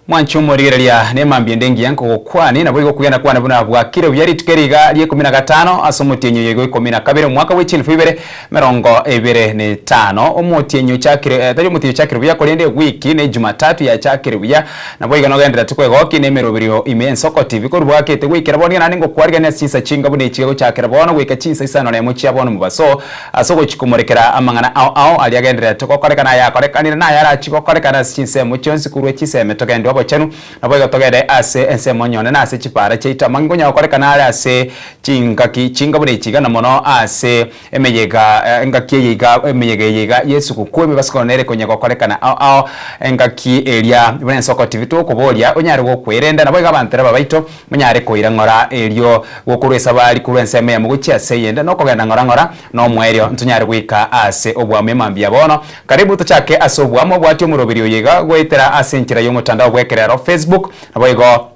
Mwanche omorigereria nemambia ende engiya nkogokwania, naboigo okogenda kwane buna bwakire buya rituko eri iga ria ikomi na gatano ase omotienyi oyo igo ikomi na kabere omwaka bwe chielfu ibere emerongo ebere na etano. Omotienyi ochakire tari omotienyi ochakire buya korende ewiki ne jumatatu yachakire buya naboigo nogendererete kwegokia na emeroberio ime y'Ensoko TV korwa bwakete goikera bono nigo naende ngokwarigania ase chinsa chinga buna echi gochakera bono goika chinsa isano na emo chia bono mobaso Ase ogochia komorekera amang'ana ao ao aria agendererete gokorekana ayakorekanire na ayarachie gokorekana ase chinsemo chionsi korwa chiseme togendwe obochenu, naboigo togende ase ensemo nyonde na ase chipaara chiaito amange konya gokorekana are ase chingaki chinga buna echi iga na mono ase emeyega engaki eye iga emeyega eye iga y'esuguku emebasukano nere konya gokorekana ao ao engaki eria buna ensoko TV tokoboria onyare gokwerenda naboigo abantereba baito Monyare koira ng'ora erio gokorwa esabari korwa ensemo eyemo gochia ase eyende, na okogenda ng'ora ng'ora nomoerio, ntonyare goika ase oboamo emambia bono. Karibu tochake ase oboamo obwati omoroberi oyo iga goetera ase enchera y'omotandao bw'ekerero Facebook, naboigo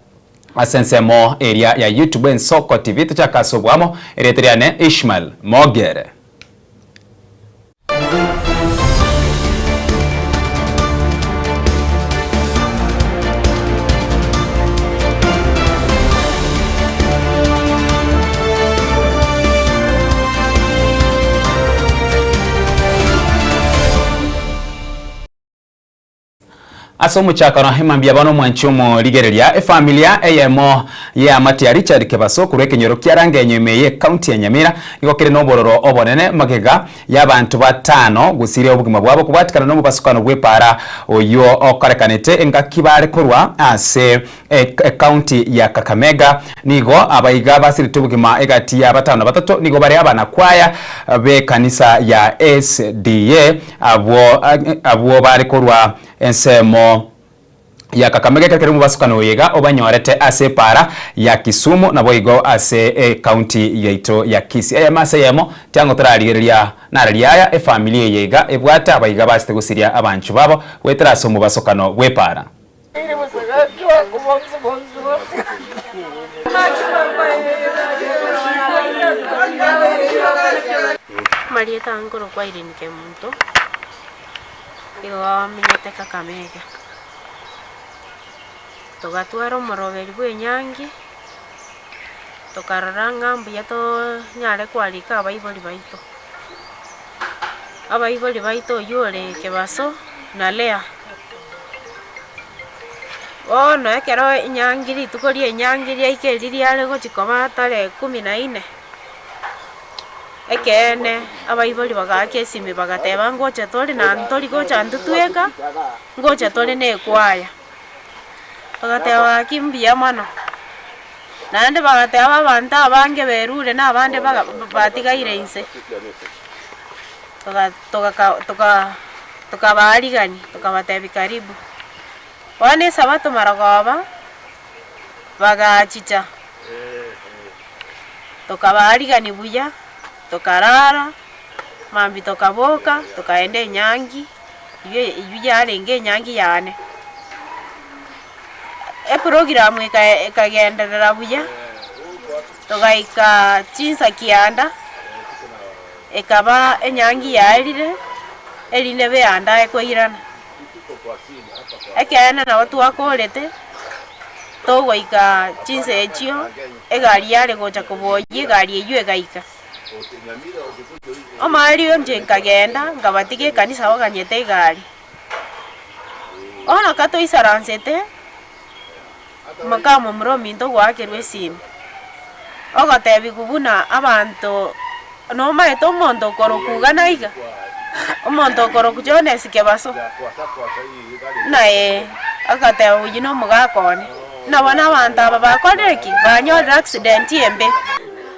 ase ensemo eria ya YouTube Ensoko TV. Tochake ase oboamo, erieta riane Ishmael Mogere. Ase omochakano emambia bono omwanchi omorigereria efamilia eyemo y'eamate ya Richard Kebaso korwa ekenyoro kia Rangenyo ime y'ecounty ya Nyamira nigo kere nobororo obonene magega y'abanto batano gosiria obogima bwabo kobwatikana nomobasukano bw'epaara oyio okorekanete engaki bare korwa ase ecounty ya Kakamega. Nigo abaiga basirete obogima egati ya batano na batato nigo bare abanakwaya b'ekanisa ya SDA abwo abwo bare korwa ensemo ya Kakamega ekero keria omobasukano oyo iga obanyorete ase epaara ya Kisumu naboigo ase ecounty yaito ya Kisii. Eyemo ase eyemo tiango torarigereria nararia aya efamiri eye iga ebwate abaiga basete gosiria abanchwa babo goetera ase omobasukano bw'epaara. Amarieta aa nkorokwa Irene Kemunto, nigo amenyete Kakamega. Togatwara omoroberi bwa enyangi, tokarora ng'a mbuya tonyare kwarika abaibori baito. Abaibori baito oywo ore Kebaso na Leah. Bono ekero enyangi rituko ria enyangi riaika erio riare gochia koba tarehe kumi na inne, ekeene abaibori bagaaka esimi bagateba ngocha tore na ntori gocha intwe tweka, ngocha tore na ekwaya. Bagateba gaki mbuya mono, naende bagateba abanto abange berure na abande baga batigaire inse, toga togaka toka tokabaarigania tokabatebia karibu. Bono esabato marogoba, bagachicha, tokabaarigania buya, tokarara, mambia tokaboka, tokaenda enyangi, eywo eywo yarenge enyangi yane. Eprogram eka ekagenderera buya, togaika chinsa kianda, ekaba enyangi yaerire, erinde beandae koirana. Ekeene nabo twakorete, togoika chinsa echio, egari yare gocha koboyia egari eywo egaika. Omoerio inche nkagenda, nkabatiga ekanisa baganyete egari. Bono ka toisaransete, moka momura ominto goakerwa esimi, ogotebiwa buna abanto nomanyete omonto okorokwa iga na iga, omonto okorokwa Jones Kebaso, buna ee, agateba oyio na omogaka one, buna bono abanto aba bakorire ki? Banyorire accident embe.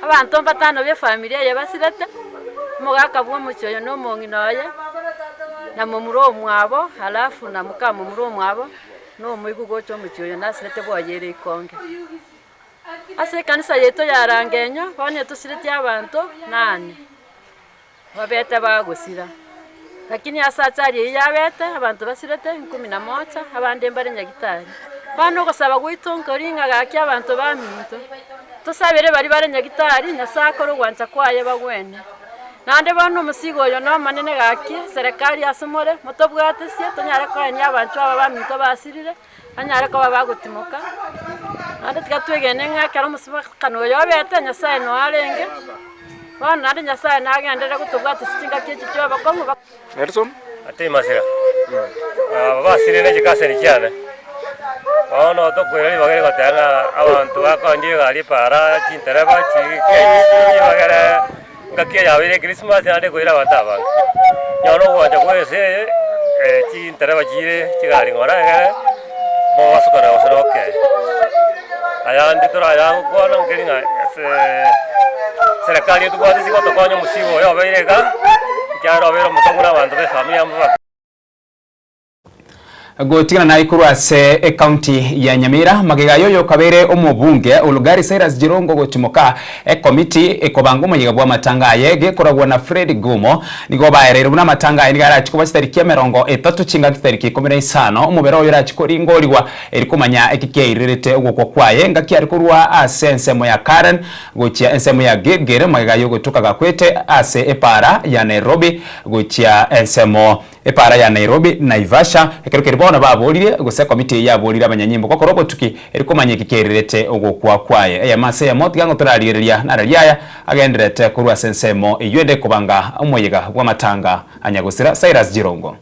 Abanto mbatano b'efamiri eye basirete, omogaka bw'omochie oyo na omong'ina oye, na momura omwabo, alafu na moka momura omwabo, na omoigwa gocha omochie oyo nasirete boyere ikonge. Ase ekanisa yaito ya Rangenyo, bono etosiretie abanto nane, babete bagosira. Lakini ase achari eyio yabete, abanto basirete nkumi na moja, abande mbare nyagitari. Bono ogosaba gwaito nkori ng'a gaki abanto baminto, tosabere baria bare nyagitari, Nyasaye akore ogwancha kwaye bagwene. Naende bono omosigo oyo nomonene gaki, eserekari ase more, motobwatesie tonyare koenia abanchwa aba baminto basirire, banyare koba bagotimoka. Naende tiga twegene ng'a ekero omosibakano oyo obete, Nyasaye noo arenge, bono naende Nyasaye nagenderere gotobwatesia chingaki echi chia obokong'u. Nelson ate masira, aba basirire ne chikaseni chiane, bono tokoira ribaga eri goteba ng'a abanto bakoendia egari epaara, chintereba chikenyisi chibagere ngaki eyabeire ekrismasi naende ekoira abanto abange. Nyora ogoancha kwa ense eye chintereba chire chigari ng'ora egere mobasokana gose na okee. Ayande torayagokwana nkeri ng'a ase serikali etobwate chigotokonya omosigo oyo obeire iga, ekiagera obeire omokong'u na abanto ba efamiri amo ba. Gotigana naye korwa ase ecounty ya Nyamira, magega aye oyokabeire omobunge o Lugari Cyrus Jirongo gotimoka ekomiti ekobanga omoyega bw'amatanga aye gekoragwa na Fred Gumo nigo baereire buna amatanga aye nigo arachi koba chitariki emerongo etato chingaki chitariki ikomi na isano omobere oye orachi koringorigwa eri komanya eki kiairerete ogokwa kwaye engaki are korwa ase ensemo ya Karen gochia ensemo ya Gilgil magega yogotuka gakwete ase epaara ya Nairobi gochia ensemo Epaara ya Nairobi, Naivasha, ekero keria bono baboririe, gose ekomiti eyio yaborire abanyanyimbo gokora obotuki eri komanya eki kererete ogokwa kwaye. Eyemo ase eyemo tiga ng'o torarigereria narari aya agendererete korwa ase ensemo eyio ende kobanga omoyega bw'amatanga a nyagosira Cyrus Jirongo.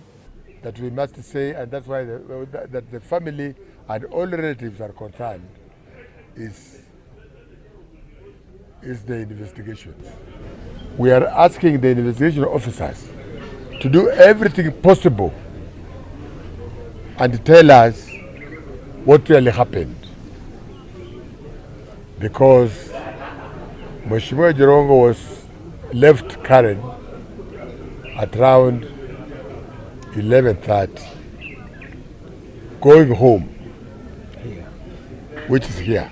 That we must say and that's why the, that the family and all relatives are concerned is is the investigation. We are asking the investigation officers to do everything possible and tell us what really happened. Because Mheshimiwa Jirongo was left Karen at around 11.30 going home, which is here.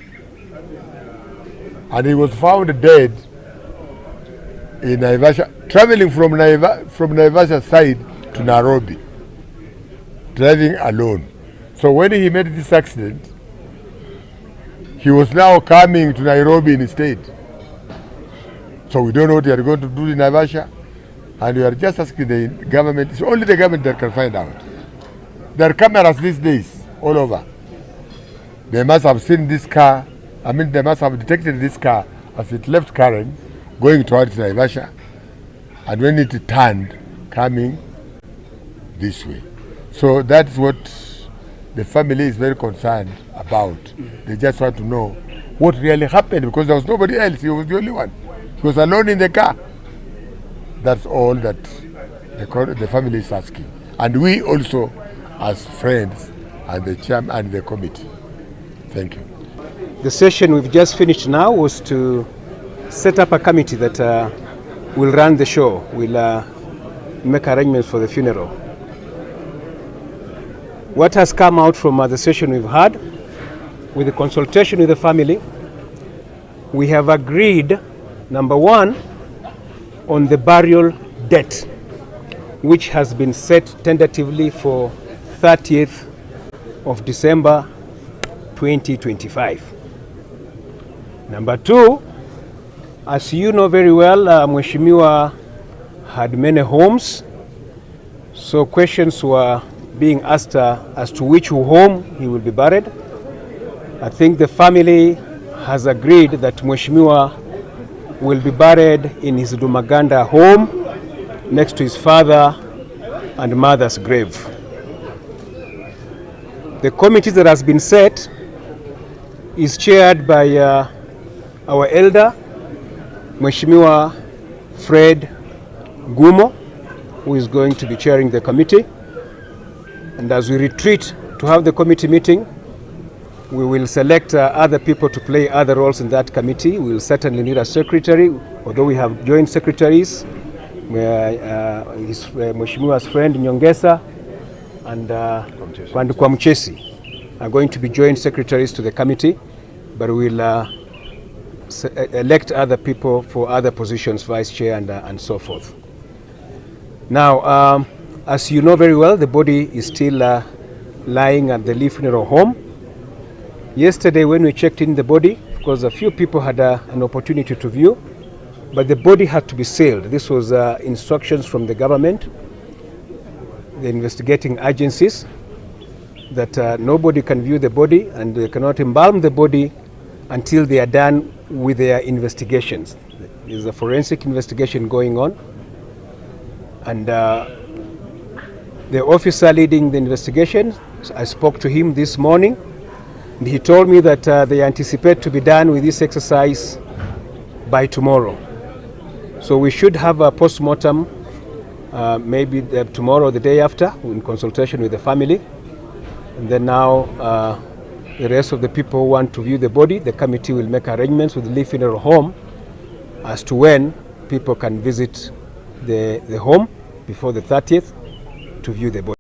And he was found dead in Naivasha, traveling from, Naiva, from Naivasha side to Nairobi, driving alone. So when he made this accident, he was now coming to Nairobi instead. So we don't know what he are going to do in Naivasha. And we are just asking the government, it's only the government that can find out. There are cameras these days all over. They must have seen this car, I mean, they must have detected this car as it left Karen going towards Naivasha. And when it turned, coming this way. So that's what the family is very concerned about. They just want to know what really happened because there was nobody else. He was the only one. He was alone in the car. That's all that the, the family is asking. And we also, as friends and the chairman and the committee. Thank you. The session we've just finished now was to set up a committee that uh, will run the show, will uh, make arrangements for the funeral. What has come out from uh, the session we've had, with the consultation with the family, we have agreed, number one, on the burial date, which has been set tentatively for 30th of December 2025. Number two, as you know very well, uh, Mheshimiwa had many homes, so questions were being asked uh, as to which home he will be buried. I think the family has agreed that Mheshimiwa will be buried in his Lumaganda home next to his father and mother's grave. The committee that has been set is chaired by uh, our elder, Mheshimiwa Fred Gumo, who is going to be chairing the committee. And as we retreat to have the committee meeting, we will select uh, other people to play other roles in that committee. We will certainly need a secretary, although we have joint secretaries, uh, his, uh, Mheshimiwa's friend Nyongesa and uh, Kwamchesi are going to be joint secretaries to the committee, but we'll uh, elect other people for other positions, vice chair and, uh, and so forth. Now, um, as you know very well, the body is still uh, lying at the Lee Funeral Home. Yesterday, when we checked in the body, of course, a few people had uh, an opportunity to view. But the body had to be sealed. This was uh, instructions from the government, the investigating agencies, that uh, nobody can view the body and they cannot embalm the body until they are done with their investigations. There's a forensic investigation going on, and uh, the officer leading the investigation, I spoke to him this morning, and he told me that uh, they anticipate to be done with this exercise by tomorrow. So we should have a post-mortem uh, maybe the, tomorrow or the day after in consultation with the family. And then now uh, the rest of the people who want to view the body, the committee will make arrangements with Lee Funeral Home as to when people can visit the, the home before the 30th to view the body.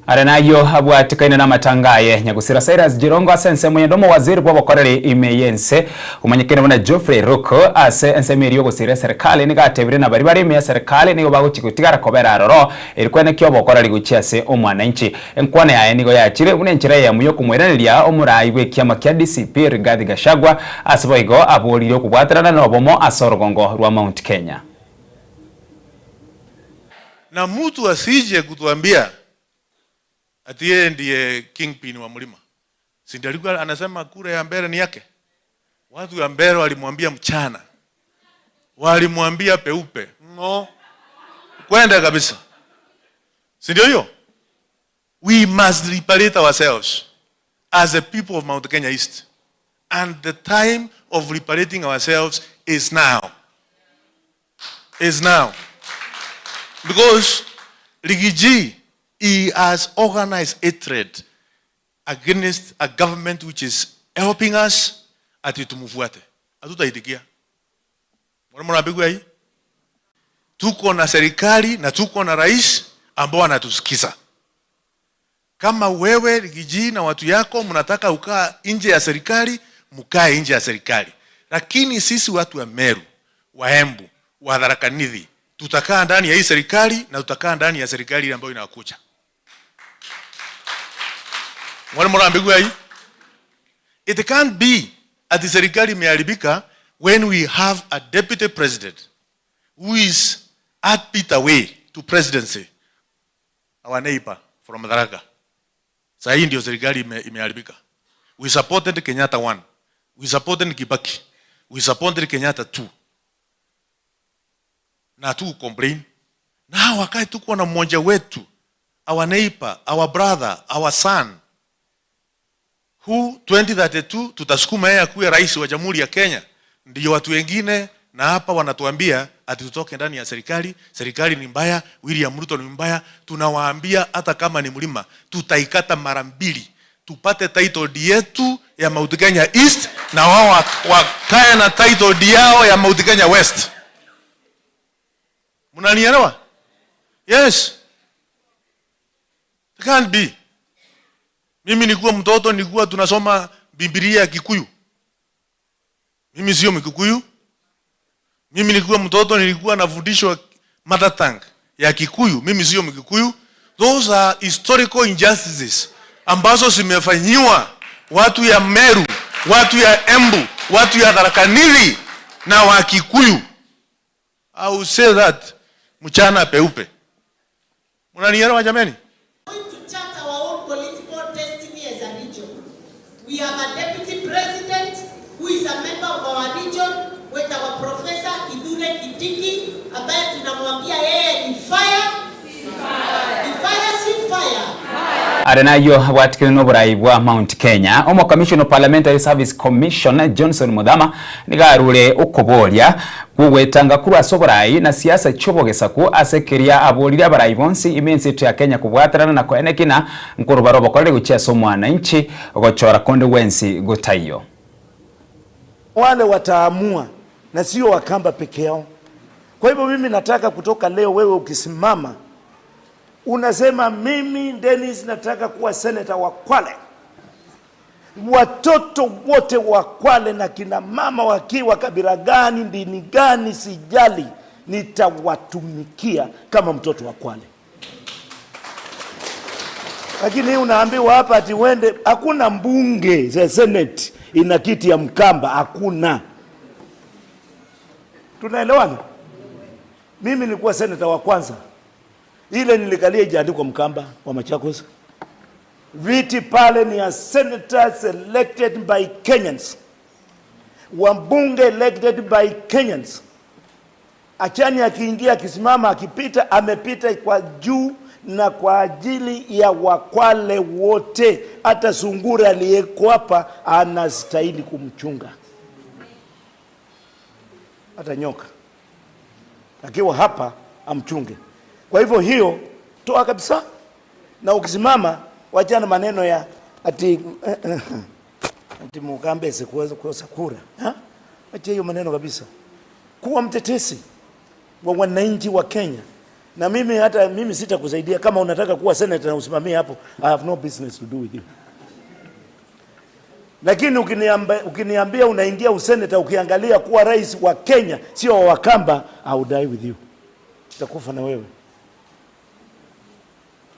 Are nayio abwatekaine namatanga aye nyagusira Cyrus Jirongo ase ensemo yende omowaziri bw'obokoreri ime y'ense omanyekene buna Geoffrey Ruku ase ensemo eria ogosira eserikali nigo atebire na baria bare ime y'eserikali nigo bagochia gotigara kobera aroro eri kwenekia obokoreri gochia ase omwananchi. Enkwana yaye nigo yachire buna enchera eyemo y'okomoiraneria omorai bw'ekiama kia DCP Rigathi Gachagua ase boigo aborire okobwaterana nobomo ase orogongo rwa Mount Kenya. Na mtu asije kutuambia ati yeye ndiye kingpin wa mlima. Si ndiye alikuwa anasema kura ya mbele ni yake? Watu ya mbele walimwambia mchana, walimwambia peupe, no kwenda kabisa, si ndio hiyo? We must liberate ourselves as a people of Mount Kenya East, and the time of liberating ourselves is now, is now, because Riggy G, he has organized hatred against a government which is helping us, ati tumfuate. Hatutaitikia. Mbona mnapigwa hii? Tuko na serikali na tuko na rais ambao anatusikiza. Kama wewe Riggy G na watu yako mnataka ukaa nje ya serikali, mkae nje ya serikali. Lakini sisi watu wa Meru, wa Embu, wa Tharaka Nithi, tutakaa ndani ya hii serikali na tutakaa ndani ya serikali ile ambayo inakuja. Mwana mrambigwa hii? It can't be ati serikali imeharibika when we have a deputy president who is heartbeat away to presidency, our neighbor from Tharaka. Sasa hii ndio serikali imeharibika. We supported Kenyatta 1. We supported Kibaki. We supported Kenyatta 2. Na tu complain. Na wakati tuko na mmoja wetu, our neighbor, our brother, our son, who 2032 tutasukuma yeye akuwe rais wa Jamhuri ya Kenya. Ndio watu wengine na hapa wanatuambia ati tutoke ndani ya serikali, serikali ni mbaya, William Ruto ni mbaya. Tunawaambia hata kama ni mlima tutaikata mara mbili, tupate title deed yetu ya Mount Kenya East na wao wakae na title deed yao ya Mount Kenya West. Mnanielewa? Yes. It can't be. Mimi nilikuwa mtoto, nilikuwa tunasoma Biblia ya Kikuyu. Mimi sio Mkikuyu. Mimi nilikuwa mtoto, nilikuwa nafundishwa mother tongue ya Kikuyu. Mimi sio Mkikuyu. Those are historical injustices ambazo zimefanyiwa watu ya Meru, watu ya Embu, watu ya Tharaka Nithi na wa Kikuyu. I will say that mchana peupe. Mnanielewa jameni? Going to chart our own political destiny as a region. We have a deputy president who is a member of our region with our Professor Kithure Kindiki ambaye tunamwambia yeye ni fire. Ni fire, si fire. Are nayo abwatikire n'oburayi bwa Mount Kenya. Omo Commission of Parliamentary Service Commission Johnson Muthama nigarure okoboria kugwetanga kurwa ase oburayi na siasa chiobogesaku ase keria aborire abarayi bonsi ime ense etu ya Kenya kobwaterana na koenekina nkorobara obokoreri gochia ase omwananchi ogochora konde gwensi gotaiyo. Wale wataamua na sio Wakamba peke yao. Kwa hivyo mimi nataka kutoka leo, wewe ukisimama unasema mimi Dennis nataka kuwa seneta wa Kwale, watoto wote wa Kwale na kina mama wakiwa kabila gani, dini gani, sijali, nitawatumikia kama mtoto wa Kwale. Lakini hii unaambiwa hapa ati uende, hakuna mbunge za senate ina kiti ya Mkamba, hakuna. Tunaelewana? Mimi nilikuwa seneta wa kwanza, ile nilikalia ijaandikwa Mkamba wa Machakos. Viti pale ni ya senators elected by Kenyans, wabunge elected by Kenyans. Achani akiingia akisimama akipita, amepita kwa juu na kwa ajili ya Wakwale wote. Hata sungura aliyeko hapa anastahili kumchunga, hata nyoka akiwa hapa amchunge. Kwa hivyo hiyo toa kabisa, na ukisimama wachana maneno ya ati ati Mugambe sikuweza kukosa kura ha? Acha hiyo maneno kabisa. Kuwa mtetesi wa wananchi wa Kenya. Na mimi hata mimi sitakusaidia kama unataka kuwa senator na usimamie hapo, I have no business to do with you. Lakini ukiniambia, ukiniambia unaingia useneta ukiangalia kuwa rais wa Kenya sio wa Wakamba, I will die with you. Tutakufa na wewe.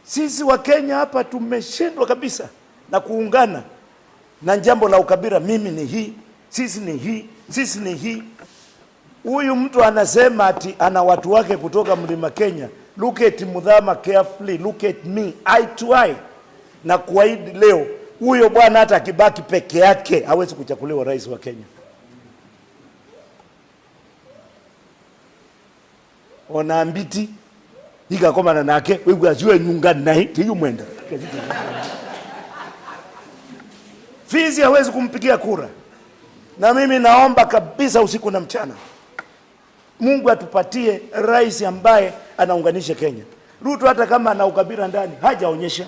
Sisi wa Kenya hapa tumeshindwa kabisa na kuungana na jambo la ukabila. Mimi ni hii, sisi ni hii, sisi ni hii. Huyu mtu anasema ati ana watu wake kutoka mlima Kenya. Look at Muthama carefully, look at me eye to eye. Na kuahidi leo, huyo bwana hata akibaki peke yake hawezi kuchaguliwa rais wa Kenya. Ona mbiti igakomana nake wigwaziwe nyunga naye tiyu mwenda Fizi hawezi kumpigia kura, na mimi naomba kabisa usiku na mchana Mungu atupatie rais ambaye anaunganisha Kenya. Ruto hata kama ana ukabila ndani hajaonyesha.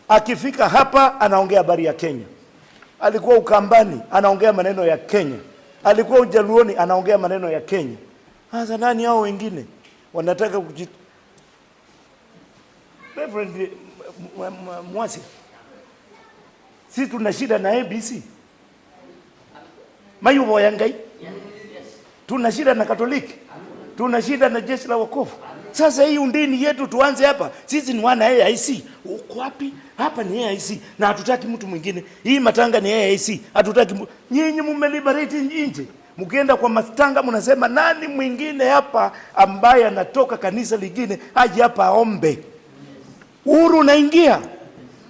Akifika hapa anaongea habari ya Kenya. Alikuwa Ukambani anaongea maneno ya Kenya. Alikuwa Ujaluoni anaongea maneno ya Kenya. Sasa nani hao wengine wanataka kujit... Reverend Mwasi, sisi tuna shida na ABC mayubo ya Ngai, tuna shida na Katoliki, tuna shida na jeshi la wokovu. Sasa hii undini yetu tuanze hapa. Sisi ni wana AIC. Uko wapi? Hapa ni AIC na hatutaki mtu mwingine. Hii matanga ni AIC, hatutaki nyinyi mumeliberate nje. Mkienda kwa matanga mnasema nani mwingine hapa ambaye anatoka kanisa lingine aje hapa aombe. Uhuru unaingia.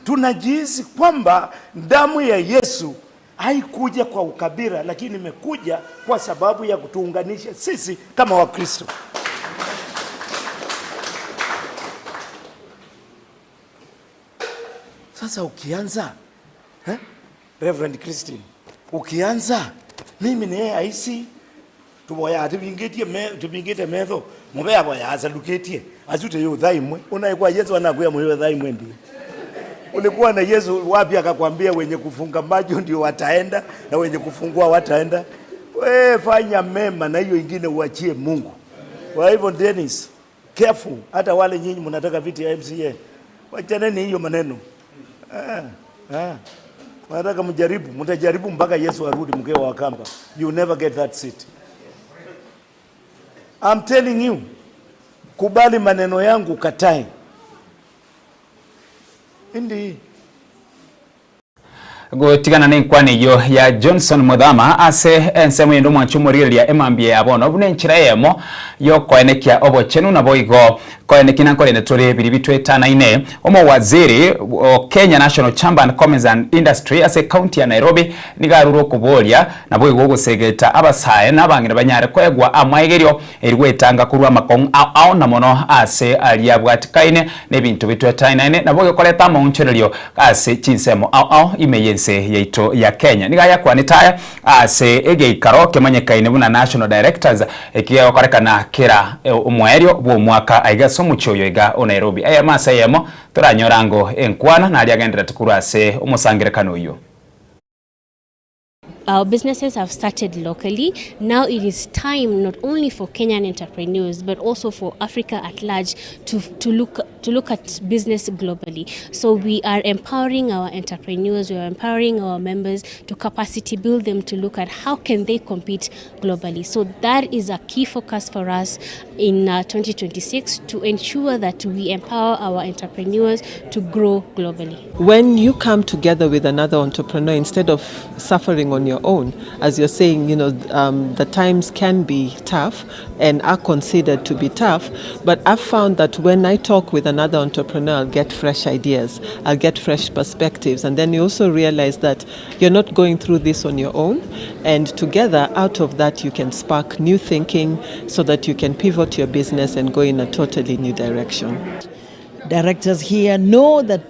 Tunajihisi kwamba damu ya Yesu haikuja kwa ukabila, lakini imekuja kwa sababu ya kutuunganisha sisi kama Wakristo. Sasa ukianza eh, Reverend Christine, ukianza mimi ni AIC tuboya tubingitie me tubingite metho mube aboya asaluketie azute yo thaimwe unaikuwa Yesu anakuya mwe thaimwe ndi ulikuwa na Yesu wapi akakwambia wenye kufunga macho ndio wataenda na wenye kufungua wataenda? We fanya mema na hiyo ingine uachie Mungu. Kwa hivyo Dennis, careful, hata wale nyinyi mnataka viti ya MCA, wachaneni hiyo maneno eh, eh. Wanataka mjaribu, mtajaribu mpaka Yesu arudi mkiwa Wakamba. You never get that seat. I'm telling you, kubali maneno yangu, katae. Ndi Gotigana na enkwana eyio ya Johnson Muthama ase ensemo ende omwancho omorigereria emambia ya bono buna enchera eyemo yokoenekia obochenu naboigo koenekia nankorende tore biri bitwetanaine omowaziri o Kenya National Chamber and Commerce and Industry ase county ya Nairobi nigo arure okoboria naboigo ogosegeta abasae na abang'ina banyare koegwa amaegerio eri gwetanga korwa amakong'u ao ao na mono ase aria abwatikaine na ebinto bitwetanaine nabo gekoreta amaonchorerio ase chinsemo ao ao ime y'ense yaito ya Kenya. Nigo ayakwanete aya ase egeikaro kemanyekaine buna National Directors ekigegokorekana kera omoerio bw'omwaka aiga ase omochie oyo iga o Nairobi. Eyemo ase eyemo toranyore ango enkwana naria agendererete korwa ase omosangerekano oyio. Our businesses have started locally. Now it is time not only for Kenyan entrepreneurs but also for Africa at large to, to look to look at business globally. So we are empowering our entrepreneurs, we are empowering our members to capacity build them to look at how can they compete globally. So that is a key focus for us in 2026 to ensure that we empower our entrepreneurs to grow globally. When you come together with another entrepreneur, instead of suffering on your your own. As you're saying, you know, um, the times can be tough and are considered to be tough, but I've found that when I talk with another entrepreneur, I'll get fresh ideas, I'll get fresh perspectives, and then you also realize that you're not going through this on your own, and together, out of that, you can spark new thinking so that you can pivot your business and go in a totally new direction. Directors here know that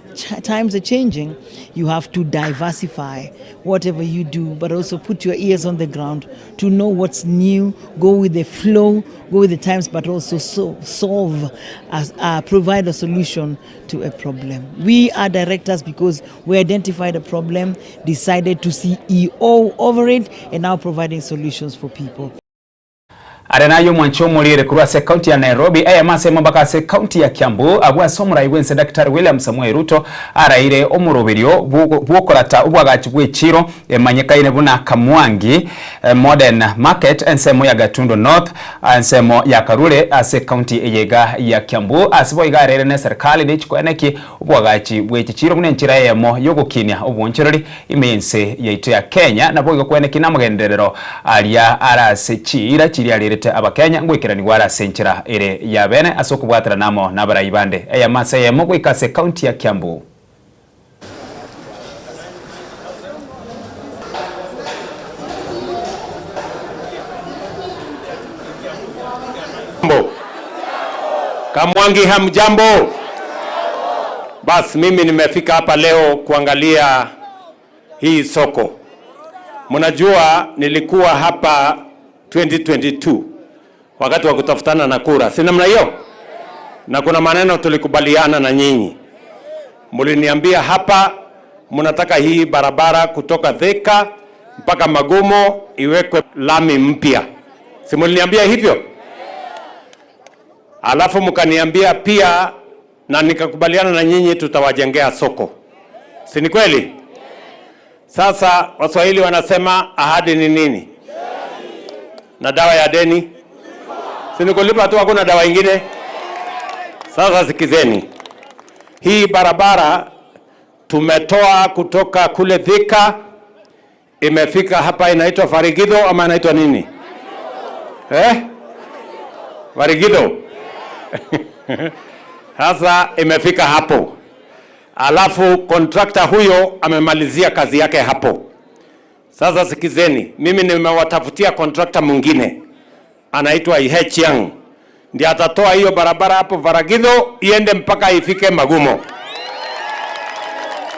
times are changing. You have to diversify whatever you do, but also put your ears on the ground to know what's new, go with the flow, go with the times, but also so, solve, as, provide a solution to a problem. We are directors because we identified a problem, decided to CEO over it, and now providing solutions for people. Are naye omwanchi omoriere korwa ase ekaunti ya Nairobi, eyemo ase emo mpaka ase ekaunti ya Kiambu, abwo ase omorai bw'ense Daktari William Samoei Ruto araire omoroberio bw'okorata obwagachi bw'echiro emanyekaine buna Kamwangi Modern Market ensemo ya Gatundu North ensemo ya Karure ase ekaunti eye iga ya Kiambu. Ase boigo arere ne serikali nechikoeneki obwagachi bw'echichiro buna enchera eyemo yogokinia obwonchoreri Ime y'ense yaito ya Kenya naboigo kweneki namagenderero aria are ase chiira chiria arierete Abakenya ngoikeranigwa are ase enchera ere ya bene ase okobwaterana amo nabarai bande eyemo ase eyemo goika ase ekaunti ya Kiambu. Kamwangi hamjambo? Bas, mimi nimefika hapa leo kuangalia hii soko. Mnajua nilikuwa hapa 2022 wakati wa kutafutana na kura, si namna hiyo? Na kuna maneno tulikubaliana na nyinyi, mliniambia hapa mnataka hii barabara kutoka Thika mpaka Magumo iwekwe lami mpya, si mliniambia hivyo? Alafu mkaniambia pia na nikakubaliana na nyinyi tutawajengea soko, si ni kweli? Sasa Waswahili wanasema ahadi ni nini? Na dawa ya deni si ni kulipa tu, hakuna dawa ingine. Sasa sikizeni, hii barabara tumetoa kutoka kule Thika imefika hapa, inaitwa Farigidho ama inaitwa nini eh? Farigidho Sasa imefika hapo, alafu kontrakta huyo amemalizia kazi yake hapo. Sasa sikizeni, mimi nimewatafutia kontrakta mwingine anaitwa Ihechiang, ndiye atatoa hiyo barabara hapo Faragidho iende mpaka ifike Magumo,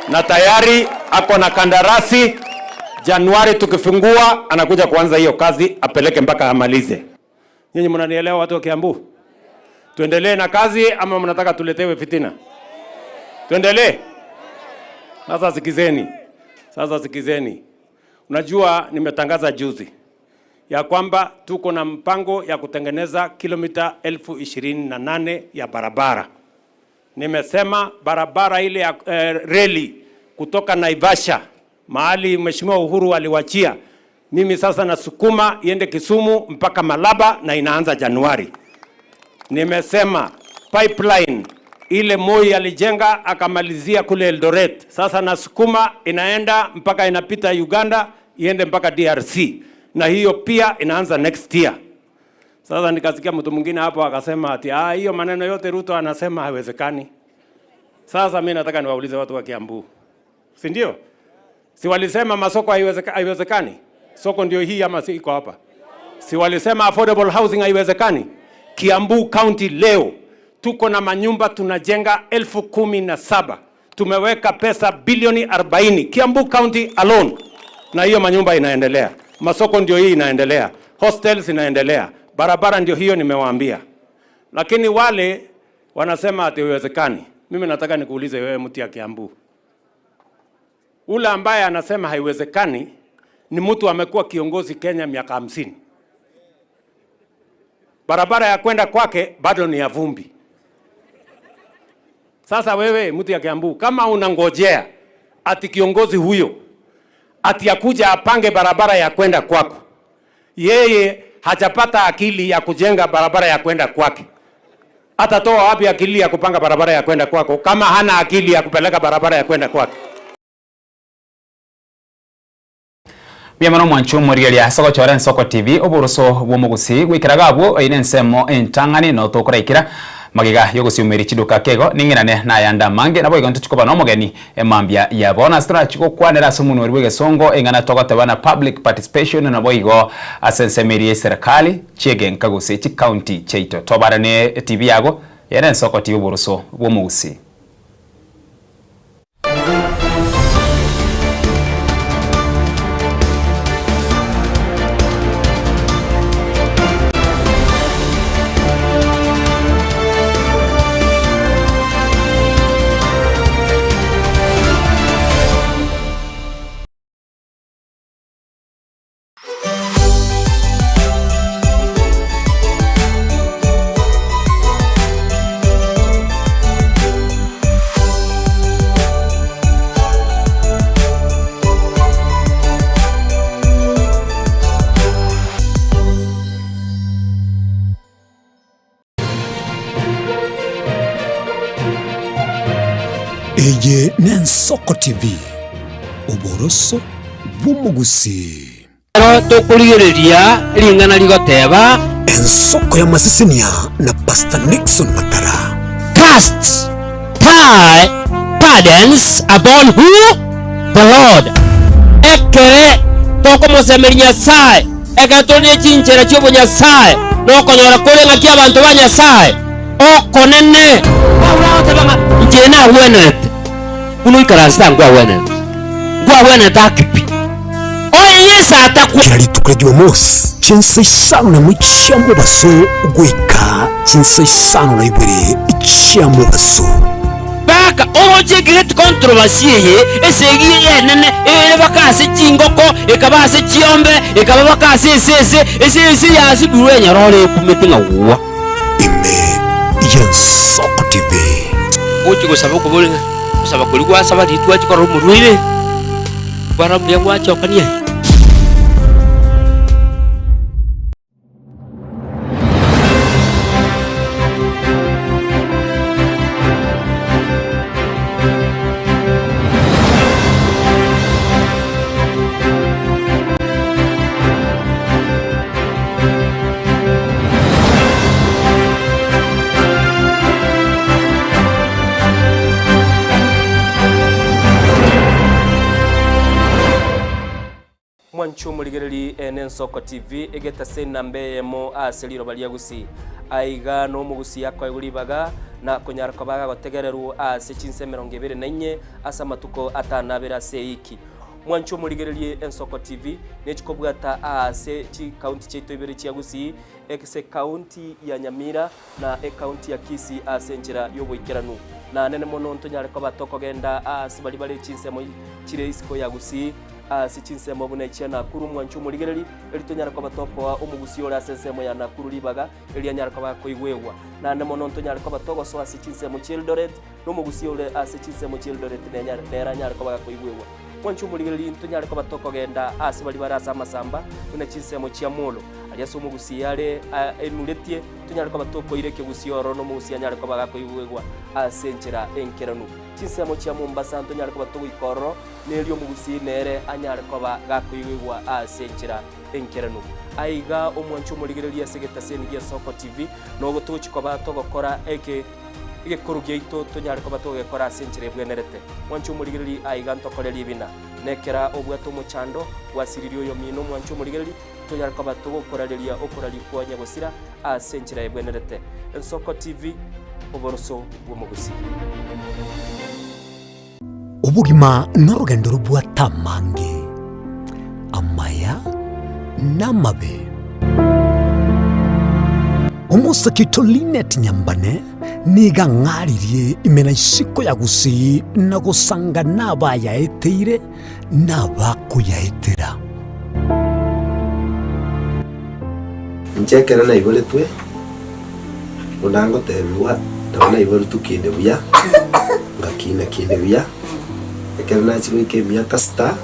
na tayari ako na kandarasi. Januari tukifungua, anakuja kuanza hiyo kazi apeleke mpaka amalize. Nyinyi mnanielewa watu wa Kiambu? Tuendelee na kazi ama mnataka tuletewe fitina? Tuendelee. Sasa sikizeni, sasa sikizeni. Unajua, nimetangaza juzi ya kwamba tuko na mpango ya kutengeneza kilomita 28,000 ya barabara. Nimesema barabara ile ya reli kutoka Naivasha mahali Mheshimiwa Uhuru aliwachia, mimi sasa nasukuma iende Kisumu mpaka Malaba na inaanza Januari. Nimesema pipeline ile Moi alijenga akamalizia kule Eldoret, sasa nasukuma inaenda mpaka inapita Uganda iende mpaka DRC, na hiyo pia inaanza next year. Sasa nikasikia mtu mwingine hapo akasema ati ah, hiyo maneno yote Ruto anasema haiwezekani. Sasa mimi nataka niwaulize watu wa Kiambu, si ndio? Si walisema masoko haiwezekani? Soko ndio hii ama si iko hapa? Si walisema affordable housing haiwezekani? Kiambu County leo tuko na manyumba tunajenga 17,000. Tumeweka pesa bilioni 40 Kiambu County alone, na hiyo manyumba inaendelea. Masoko ndio hii inaendelea, hostels inaendelea, barabara ndio hiyo nimewaambia. Lakini wale wanasema ati haiwezekani. Mimi nataka nikuulize wewe, mtu ya Kiambu, ule ambaye anasema haiwezekani ni mtu amekuwa kiongozi Kenya miaka 50. Barabara ya kwenda kwake bado ni ya vumbi. Sasa wewe mtu ya Kiambu, kama unangojea ati kiongozi huyo ati akuja apange barabara ya kwenda kwako, yeye hajapata akili ya kujenga barabara ya kwenda kwake, atatoa wapi akili ya kupanga barabara ya kwenda kwako kama hana akili ya kupeleka barabara ya kwenda kwake? Mbuya mono omwanchi omorigereria ase ogochora Ensoko TV, oboroso bw'omogusii goikera iga abwo eye nensemo entang'ani noo tokoraikera magega y'ogosiumeria chiduka ake igo ning'irane nayande amange naboigo ntochi koba nomogeni emambia ya bono ase torachi gokwanera ase omonweri bw'egesongo eng'ana togoteba na public participation naboigo ase ensemo eria y'eserekari chiegenka gose chicounty chiaito tobarane etv yago eye nensoko TV oboroso bw'omogusii. Eye n'Ensoko TV, oboroso bw'omogusii. Ekero tokorigereria ring'ana rigoteba. Ensoko y'amasesenia na Pastor Nixon Matara. Cast thy burdens upon who? The Lord. Ekere tokomosemeria Nyasae, ekero tore ne chinchera chi'obonyasae, nokonyora kore ng'aki abanto ba Nyasae okonene. Paulo agoteba ng'a inche nagwenerete buna oikaransete aa nkwagwenerete, nkwagwenerete ake pi. Oye Yeso atakwa. Kera rituko ria Jumamosi, chinsa isano nemo chia mobaso goika chinsa isano na ibere chia mobaso. Baka oroche egreat controversy eye, esegi eye enene ere baka ase chingoko, ekaba ase chiombe, ekaba baka ase esese, esese yasibirwe enyororo ekumete ng'a gwa. Ime y'Ensoko TV. Ogochia gosaba okobori ng'a gosaba koria gwasaba riria twachia korora omorwaire. Kwana mbuya gwachokania. Mwanche omorigereri ene Ensoko TV egetase enamba eyemo ase riroba ria Gusii. Aiga nomogusii akoegwa ribaga na konyara koba agotegererwa ase chinsa 24 ase amatuko atanabere ase eiki. Mwanche omorigererie Ensoko TV nechikobwata aase chikaunti chiaito ibere chia Gusii ase ekaunti ya Nyamira na ekaunti ya Kisii ase enchera y'oboikeranu. Na nene mono ntonyare koba tokogenda aase baria bare chinsemo chire isiko ya Gusii, ase chinsemo buna echia Nakuru mwanche omorigereri, erio tonyare koba tokoa omogusii ore ase ensemo ya Nakuru ribaga, erio anyare koba akoigwegwa. Naende mono ntonyare koba togosoa ase chinsemo chi'Eldoret, na omogusii ore ase chinsemo chi'Eldoret nere anyare koba gakoigwegwa. Mwanche omorigereria ntonyare koba tokogenda aase baria bare ase amasamba, buna chinsemo chia Molo, aria ase omogusii are enuretie, tonyare koba tokoira ekegusii ororo na omogusii anyare koba gakoigwegwa ase enchera enkeranu. Chinsemo chia Mombasa ntonyare koba togoika ororo, na erio omogusii nere anyare koba gakoigwegwa ase enchera enkeranu. Aiga omwanche omorigereria ase egetaseni gia Soko TV, nogo togochia koba togokora eke. Egekoro giaito tonyare koba togekora ase enchera ebwenerete. Mwanche omorigereria aiga ntokore ribina. Nekera obwate omochando, gwasiririe oyomino mwanche omorigereria, tonyare koba togokorareria okoraria kwa nyagosira ase enchera ebwenerete. Ensoko TV, oboroso bw'omogusii. Obogima norogendo robwate amange, amaya na amabe. Omosake oito Linet Nyambane nigo ang'aririe ime na isiko ya Gusii na gosanga nabayaeteire na abakoyaetera. Inche ekero naiboretwe, buna ngotebigwa, nabo naiboretwe kinde buya, ngakina kinde buya, ekero nachia goika emiaka sita,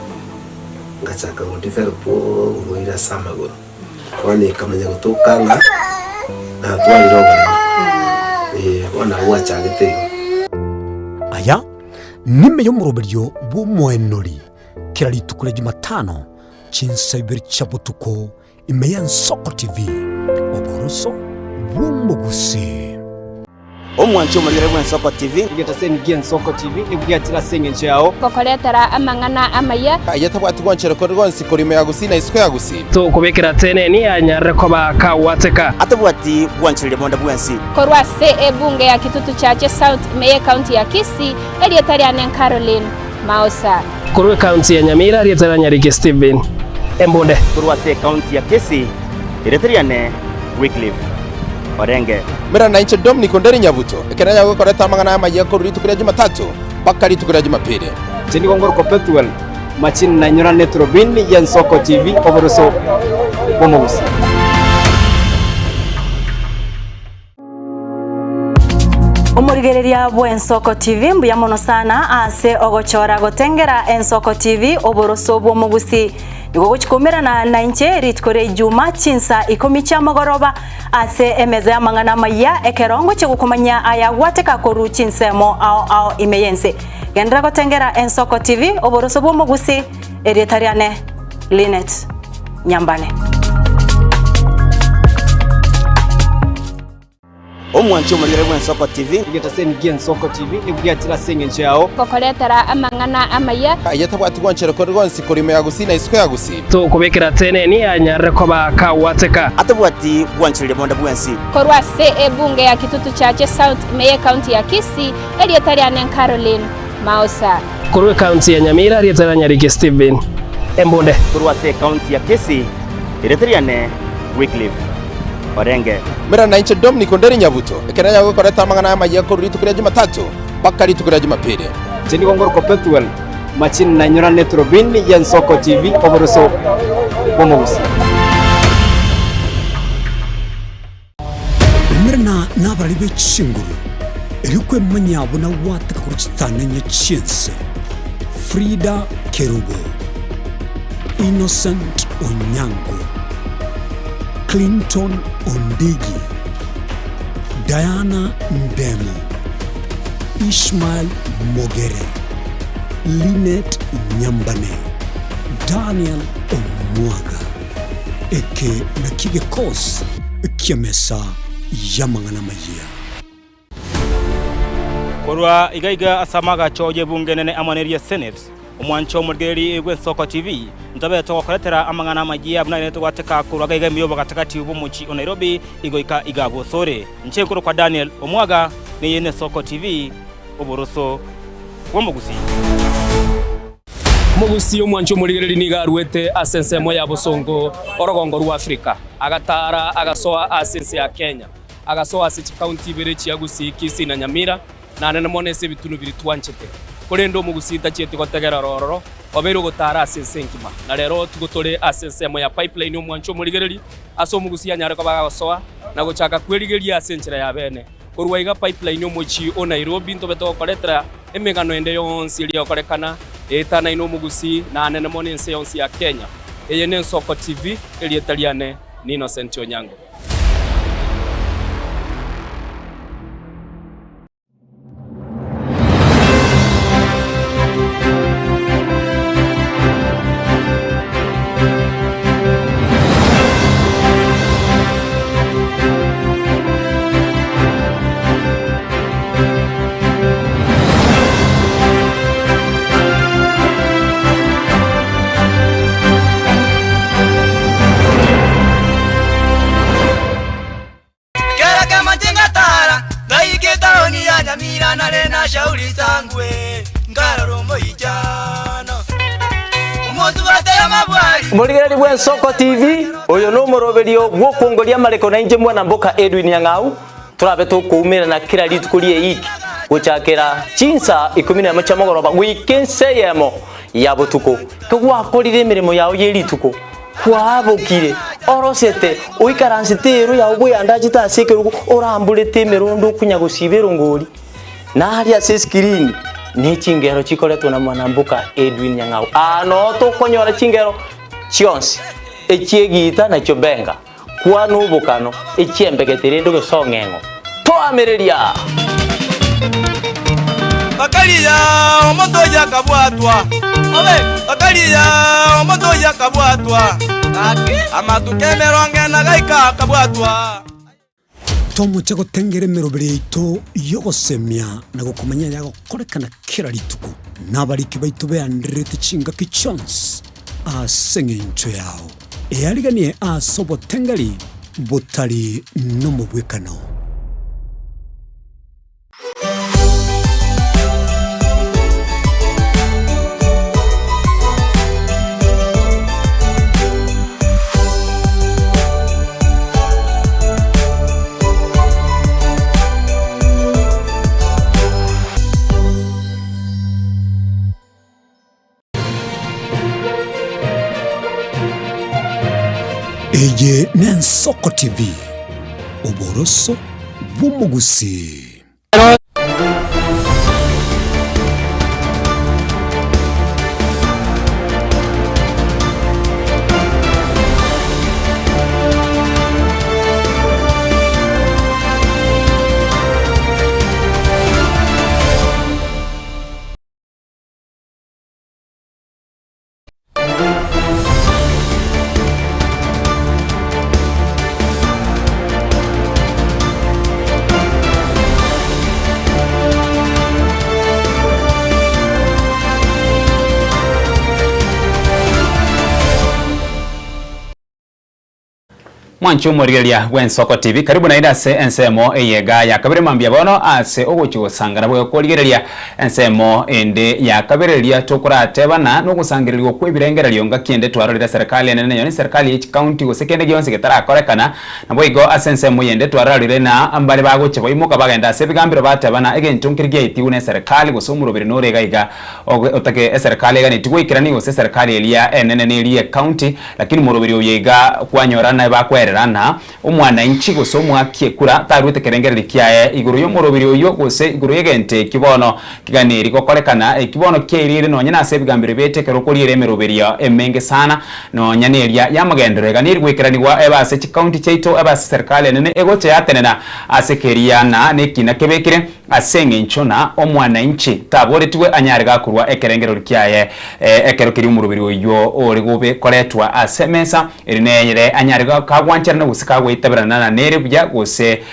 ngachaka go develop oborwaire ase amagoro. Bono ekamanya gotoka ng'a natwarire oboremo, eh, bono nabo gwachagete igo. Aya nime y'omoroberio bw'omoenori kera rituko ria Jumatano. Chinsa ibere chia botuko ime y'Ensoko TV, oboroso bw'omogusii. Omwanchi omorigere bw'Ensoko TV. Egetaseni gi'Ensoko TV nigo giachire ase engencho yao. Gokoretera amang'ana amaya. Aye tabwati gwanchera kore gonsi korwa ime ya Gusii na isiko ya Gusii. Tokobekera teneni anyarire koba kagwateka. Atabwati gwanchereria bonde bwensi. Korwa ase ebunge ya Kitutu Chache South ime y'Ekaunti ya Kisii, erieta riane Caroline Maosa. Korwa ekaunti ya Nyamira, rieta ria Nyariki Stephen Embunde. Korwa ase ekaunti ya Kisii, erieta riane Wycliffe Orenge. Mera nainche Dominic Onderi Nyabuto, ekero nyagokoreta amang'ana amayia korwa rituko ria Jumatatu mpaka rituko ria Jumapili. Inche nigo ngorokwa Pethuel Machini na inyorane Turubini y'Ensoko TV oboroso bw'omogusii. Omorigereria bw'Ensoko TV mbuya mono sana ase ogochora gotengera Ensoko TV oboroso bw'omogusii. Nigo ogochia koumerana nainche rituko ria Ijuma chinsa ikomi chia mogoroba ase emeza y'amang'ana amayia ekero ngochia gokomanyia aya gwateka korwa chinsemo ao ao ime y'ense. Genderera gotengera Ensoko TV oboroso bw'omogusii erieta riane Linet Nyambane. Omwanchi omorigere bw'Ensoko TV. Egetaseni gi'Ensoko TV nigo giachire ase engencho yao. Gokoretera amang'ana amaya. Aye tabwati gwanchera kore gonsi korwa ime ya Gusii na isiko ya Gusii. Tokobekera teneni anyarire koba kagwateka. Atabwati gwanchereria bonde bwensi. Korwa ase ebunge ya Kitutu Chache South ime y'Ekaunti ya Kisii, erieta riane Caroline Maosa. Korwa ekaunti ya Nyamira, erieta ria Nyariki Stephen Embunde. Korwa ase ekaunti ya Kisii, erieta riane Wycliffe Orenge. Mera nainche Dominic Onderi Nyabuto, ekero nyagokoreta amang'ana amayia korwa rituko ria Jumatatu mpaka rituko ria Jumapili. Inche nigo ngorokwa Pethuel Machini na inyorane Turubini y'Ensoko TV oboroso bw'omogusii. Omerana nabarari be chinguru, erio kwemanyia buna gwateka korwa chitananya chi'ense. Frida Kerubo, Innocent Onyango, Clinton Ondigi, Diana Ndemo, Ishmael Mogere, Linet Nyambane, Daniel Omwaga. Eke nakio gekosi ki'emesa y'amang'ana amayia. Korwa iga iga ase amagacho y'ebunge enene amo neria Senate, omwancho omorigereria bw'Ensoko TV, ntobe togokoretera amang'ana amayia buna aye togwateka korwa iga iga ime y'obogatagati bw'omochie o Nairobi igoika iga bosore. Inche nkorokwa Daniel Omwaga, neye n'Ensoko TV, oboroso bw'omogusii. Omogusii omwancha omorigereria nigo aruete ase ensemo ya bosongo orogongo rwa Afrika, agataara agasoa ase ense ya Kenya, agasoa ase chikaunti ibere chia Gusii, Kisii na Nyamira, naende mono ase ebitunu biria twanchete. Korende omogusii tachieti gotegerera ororo, obeire ogotaara ase ense engima. Na rero tigo tore ase ensemo ya Pipeline omwancha omorigereria, ase omogusii anyare koba agosoa na gochaka kwerigeria ase enchera ya bene. Korwa iga Pipeline omochie o Nairobi ntobe togokoretera emegano ende yonsi eria egokorekana eetanaine omogusii na anene mono ense yonsi ya Kenya. Eye n'Ensoko TV, erieta riane ni Innocent Onyango. Kera kemanche ngatara, ngaika etaoni ya Nyamira nare na shauri sangwe, nkarora omoichano. Omosubate amabwari. Morigereri bw'Ensoko TV, oyo nomoroberio bw'okwongoria amareko na inche mwana mboka Edwin Nyang'au, torabe tokoumerana kera rituko rie eiki gochakera chinsa ikomi na emo chia mogoroba goika ense eyemo ya botuko. Kegwakorire emeremo yao ye rituko, Kwabokire, orosete, oikaransete eero yao bweyandachete ase ekerogo, oramborete emerondo okonya gosiba erongori. Na aria ase eskirini ne chingero chikoretwa na mwanamboka Edwin Nyang'au. Aa noo tokonyora chingero chionsi, echi'egiita na chiobenga, kwana obokano, echi'embegete rende ogesong'eng'o. Toamereria! Bakaria omonto oyio akabwatwa. Okaria omonto oyio akabwatwa, amatuko emerongo ena gaika akabwatwa. Tomoche gotengera emeroberi yaito y'ogosemia na gokomanya ayagokorekana kera rituko, na abariki baito beandererete chingaki chionsi ase engencho yao. Eariganie ase obotengeri botari nomobwekano. Eye n'Ensoko TV, oboroso bw'omogusii. Mwanche omorigereria bw'Ensoko TV, karibu naende ase ensemo eye iga ya kabere mambia bono ase ogochia gosangana boigo korigereria ensemo ende ya kabere riria tokoratebana nogosangererigwa kw'ebirengererio ngaki ende twarorire eserekari enene nonya neserikari ye chikaunti gose kende gionsi getarakorekana naboigo ase ensemo eyende twarorire na mbare bagochia baimoka bagenda ase ebigambero batebana egento nkeri giaetigwe neserikari gose omoroberi nore iga iga otake eserikari eganetie goikerania gose eserikari eria enene neria ye county Lakini moroberi oyo iga kwanyora naye bakwerera ng'a omwananchi gose omoaki ekura taruete kerengererio kiaye igoro y'omoroberi oyio gose igoro y'egento ekio bono kiganeri gokorekana, ekio bono kiairire nonya nase ebigambero biaito ekero okoriera emeroberio emenge sana nonya neria y'amagenderero eganeri goikeranigwa ebe ase chicounty chiaito ebe ase serikali enene egocha yatenena ase keria ng'a nekina kebekire Ase engencho na omwananchi taboretigwe anyare gakorwa ekerengererio kiaye ekero keria omoroberi oyio ore gobe koretwa ase emesa, eri nere anyare kagwancherana gose kagoitaberana na nere buya gose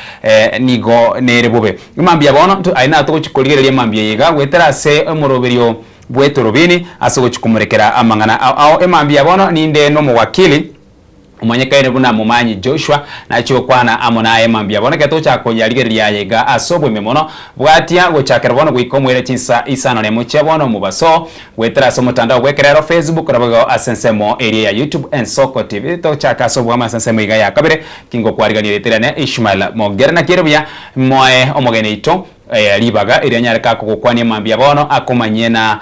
nigo nere bobe. Mambia bono aye natogochia korigereria mambia eye iga goetera ase omoroberio bw'etorobini ase ogochia komorekera amang'ana ao ao. Emambia bono ninde nomowakili. Omanyekaine buna Momanyi Joshua nachie gokwana amo naye mambia bono ekero togochaka koyarigereria aye iga ase oboime mono. Bwatia gochakera bono goika omoerio chinsa isano nemo chia bono omobaso goetera ase omotandao bw'ekerero Facebook naboigo ase ensemo eria ya YouTube Ensoko TV. Tochake ase obwamo ase ensemo iga ya kabere kingokwarigania erieta riane Ishmael Mogere naki ere buya moe omogeni oito Ribaga erio anyare kagokwania mambia bono akomanyie na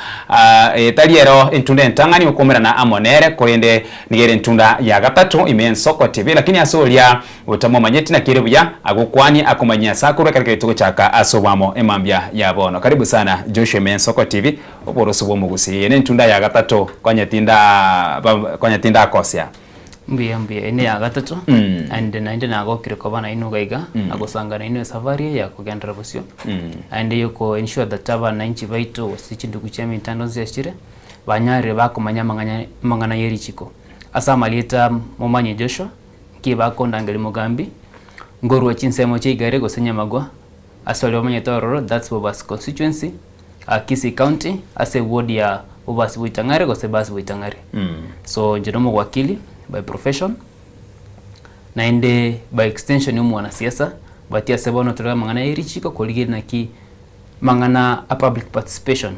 tari ero entunda entang'ani okoumerana amo nere, korende nigo ere entunda ya gatato ime y'ensoko TV. Lakini ase oria otamomanyeti naki ere buya agokwanie akomanyie ase akorwa ekero keria togochaka ase obwamo emambia ya bono. Karibu sana Joshua ime y'ensoko TV, oboroso bw'omogusii. Eye nentunda ya gatato konya tinda konya tindakosea. Mbuya mbuya, eye neya gatato and naende nagokire koba nainwe iga iga na gosanga nainwe esafari eye ya kogenderera bosio naende yoko ensure that abananchi baito gose chindugu chia emitandao nse chire banyarire bakomanya amang'ana amang'ana ye richiko. Ase amarieta momanye Joshua, nki bakondangeria Mogambi, nkorwa chinsemo chia Igare gose Nyamagwa ase oria omanyete ororo that's Bobasi constituency. Kisii County ase eward ya Bobasi Boitang'are gose Basi Boitang'are. So inche nomowakili by profession naende by extension omwanasiasa but ase bono tore amang'ana ya erichiko korigereria naki amang'ana a public participation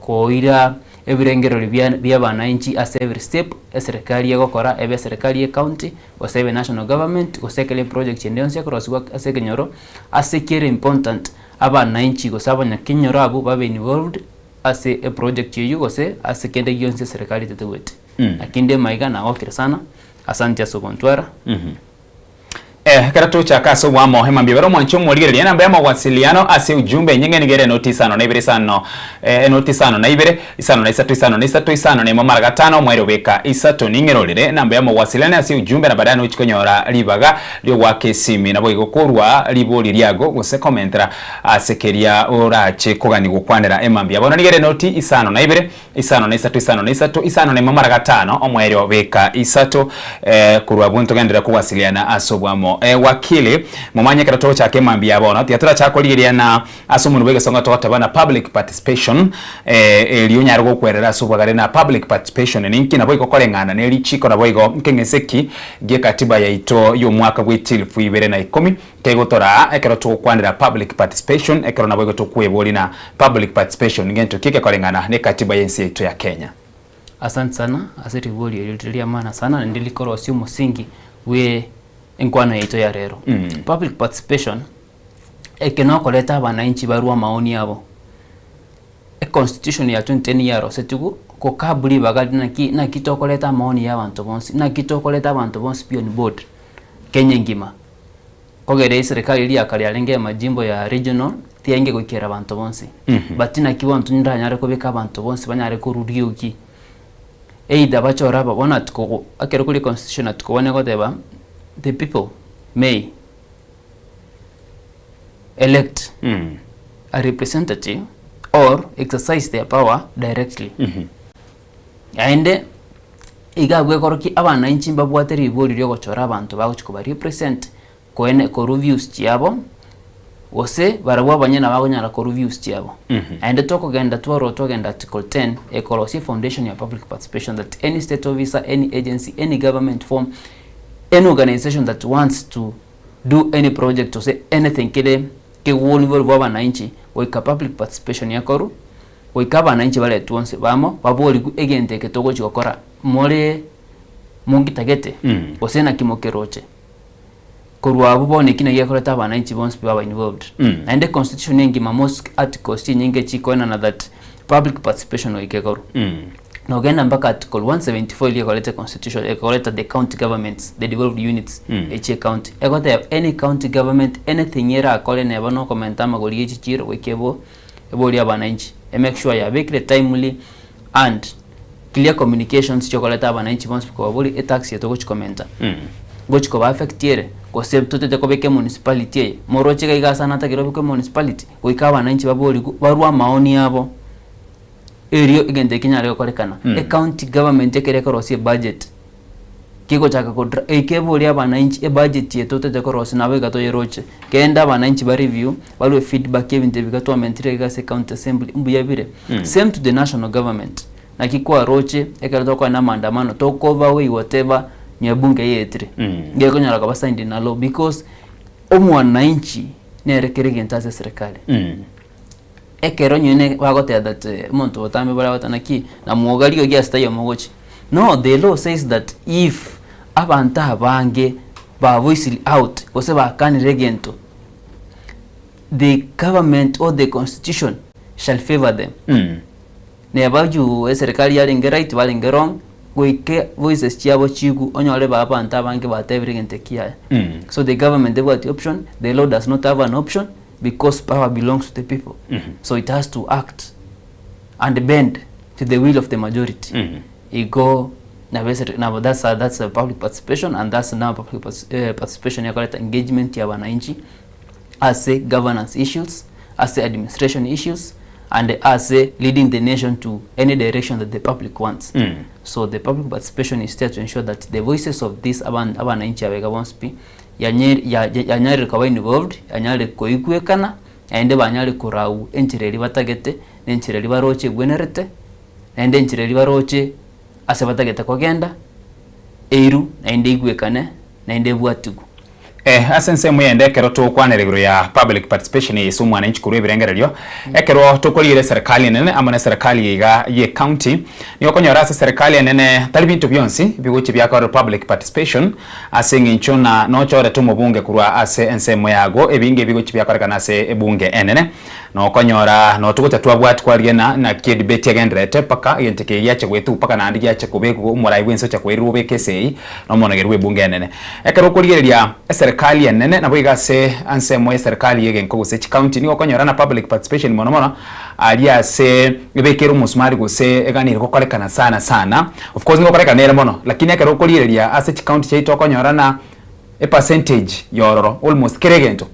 koira ebirengererio bia bia abananchi ase every step eserekari egokora ebe eserekari ye county gose ebe national government gose ekero eproject ende yonsi ekorosiwa ase ekenyoro ase kere important. Abananchi gose abanyakenyoro abwo babe involved ase eproject eyio gose ase kende gionsi eserekari etetegwete. Lakini ndemo aiga nagokire sana, asante ase ogontwara. Eh, ekero tochaka ase obwamo emambia bera omwanchi omorigereria enamba ya mawasiliano ase ujumbe enyinge nigo ere enoti isano na ibere isano eh, enoti isano na ibere isano na isato isano na isato isano na emo mara gatano omoerio obeka isato ning'erorere enamba ya mawasiliano ase ujumbe na baadaye nochi konyora ribaga riogoaka esimi naboigo korwa ribori riago gose komentera ase keria orache kogani gokwanera emambia bono nigo ere enoti isano na ibere Isano na isato, isano na isato, isano na emo mara gatano, omoerio beka isato. Eh, korwa abwo ntogenderere kowasiliana ase obwamo. Eh, wakili, momanye ekero togochaka emambia ya bono, tiga torachake korigeriana ase omonwe bw'egesongo togoteba na public participation, eh, erio onyare gokwerera ase obwagare na public participation ninki, naboigo koreng'ana ne richiko naboigo nkeng'ese ki gi'ekatiba yaito y'omwaka bwe chilifu ibere na ikomi. Kegotoraa ekero togokwanera public participation ekero naboigo tokweboria na public participation ngento ki ekekoreng'ana ne katiba y'ense yaito ya Kenya. Asante sana ase riborio erio rire ria maana sana naende rikorosia omosingi bwe enkwano yaito ya rero. Public participation eke nokoreta abananchi barwe amaoni abo. Econstitution ya 2010 yarosetigwe gokab ribaga naki naki tokoreta amaoni ya abanto bonsi, naki tokoreta abanto bonsi pi on board Kenya engima. Kogera eserikari eria ya kare yarenge ya majimbo ya regional tiyarenge goikera abanto bonsi. But naki bono ndanyare kobeka abanto bonsi banyare korwa riogi either bachore aba bono atuko ekero kore constitution atuko bono egoteba the people may elect a representative or exercise their power directly. Naende iga abwo ekorokia abananchi mbabwate ribori riogochora abanto bagochia koba represent koene korwa views chiabo gose barabwo abanyene bakonyara korwa views chiabo. Naende tokogenda twarwa twagenda article 10 ekorosia efoundation ya public participation that any state officer, any agency, any government form, any organization that wants to do any project gose anything kere kegwonigwa bwa abananchi goika public participation ekorwe. Goika abananchi baretwe onsi bamo, baborigwe egento eke togochia gokora, more monkitagete, gose naki mokeroche? Korwa abwo bono eki nakio gekoreta abananchi bonsi pi baba involved. Naende constitution engima most articles chinyinge chikoenana that public participation goika ekorwe. Nogenda mpaka article 174 eria ekorete constitution ekoreta the county governments, the devolved units echie county. Egoteba any county government anything erakore neba nokomenta amagori ye chichiro goika ebo Eborie abananchi, emake sure yabekire timely and clear communications chiokoreta abananchi bonsi kobaboria etax eye togochi komenta ngochi koba affect ere gose totete kobeka emunicipality eye moroche iga iga ase natagere obekwe emunicipality goika abananchi baborigwe barwe amaoni abo erio egento eki kenyare gokorekana. Ecounty government ekere ekorosia ebudget. Kegochaka ko dra eike eborie abananchi ebudget eye totete korosia nabo iga toyeroche. Kende abananchi ba review, barue feedback ya ebinto ebi iga twamentire iga ase county assembly mbuya bire. Same to the national government, naki kwaroche ekero tokogenda na maandamano toko overweigh whatever nyabunge yaetire. Gekonyara koba signed in a law because omwananchi nere kera egento ase eserekari. Ekero nyene bagoteba that omonto botambe bare agoteba naki namwoga rirorio ase taiyo mogochia. No, the law says that if abanto abange ba voiced out gose bakanire egento, the government or the constitution shall favour them. Neba juu eserikari yarenge right barenge wrong, goika voices chiabo chiigwe onyore ba abanto abange batebire egento ekiaya. So the government tebwati option, the law does not have an option, because power belongs to the people so it has to act and bend to the will of the majority igo nabo esere- nabo that's a, that's a public participation and that's now public partic- eh, participation yakoreta engagement ya wananchi ase governance issues ase administration issues and ase leading the nation to any direction that the public wants so the public participation is there to ensure that the voices of these aban- abananchi abega bonsi pi yanyarire koba involved, yanyarire koigwekana, naende banyare korau enchera eria batagete, na enchera eria baroche egwenerete, naende enchera eria baroche ase batagete kogenda, eiru naende eigwekane, naende ebwatigwe. Eh, ase ensemo eyende ekero togokwanera igoro ya public participation eye ase omwananchi korwa ebirengererio, ekero tokorigereria eserekari enene amo na eserekari iga ye county, nigo okonyora ase eserekari enene tari binto bionsi bigochia biakorerwa public participation, Ase engencho ng'a nochorete omobunge korwa ase ensemo yago, ebinge ebigochia biakorekana ase ebunge enene, nokonyora notogocha twabwati kwarigia naki edebate egendererete mpaka egento eke giacha goetugwa mpaka naende giacha kobekwa omorai bwense ocha koirerwa obeke esegi nomonogeri bw'ebunge enene. Ekero okorigereria eserekari. eserikali enene naboigo ase ansemo y'eserikali y'egenko gose chicounty nigo okonyora na public participation mono mono aria ase ebekere omosumari gose eganire gokorekana sana sana. Of course nigo okorekana nere mono lakini ekero okorigereria ase chicounty chiaito okonyora na epercentage yororo almost kera egento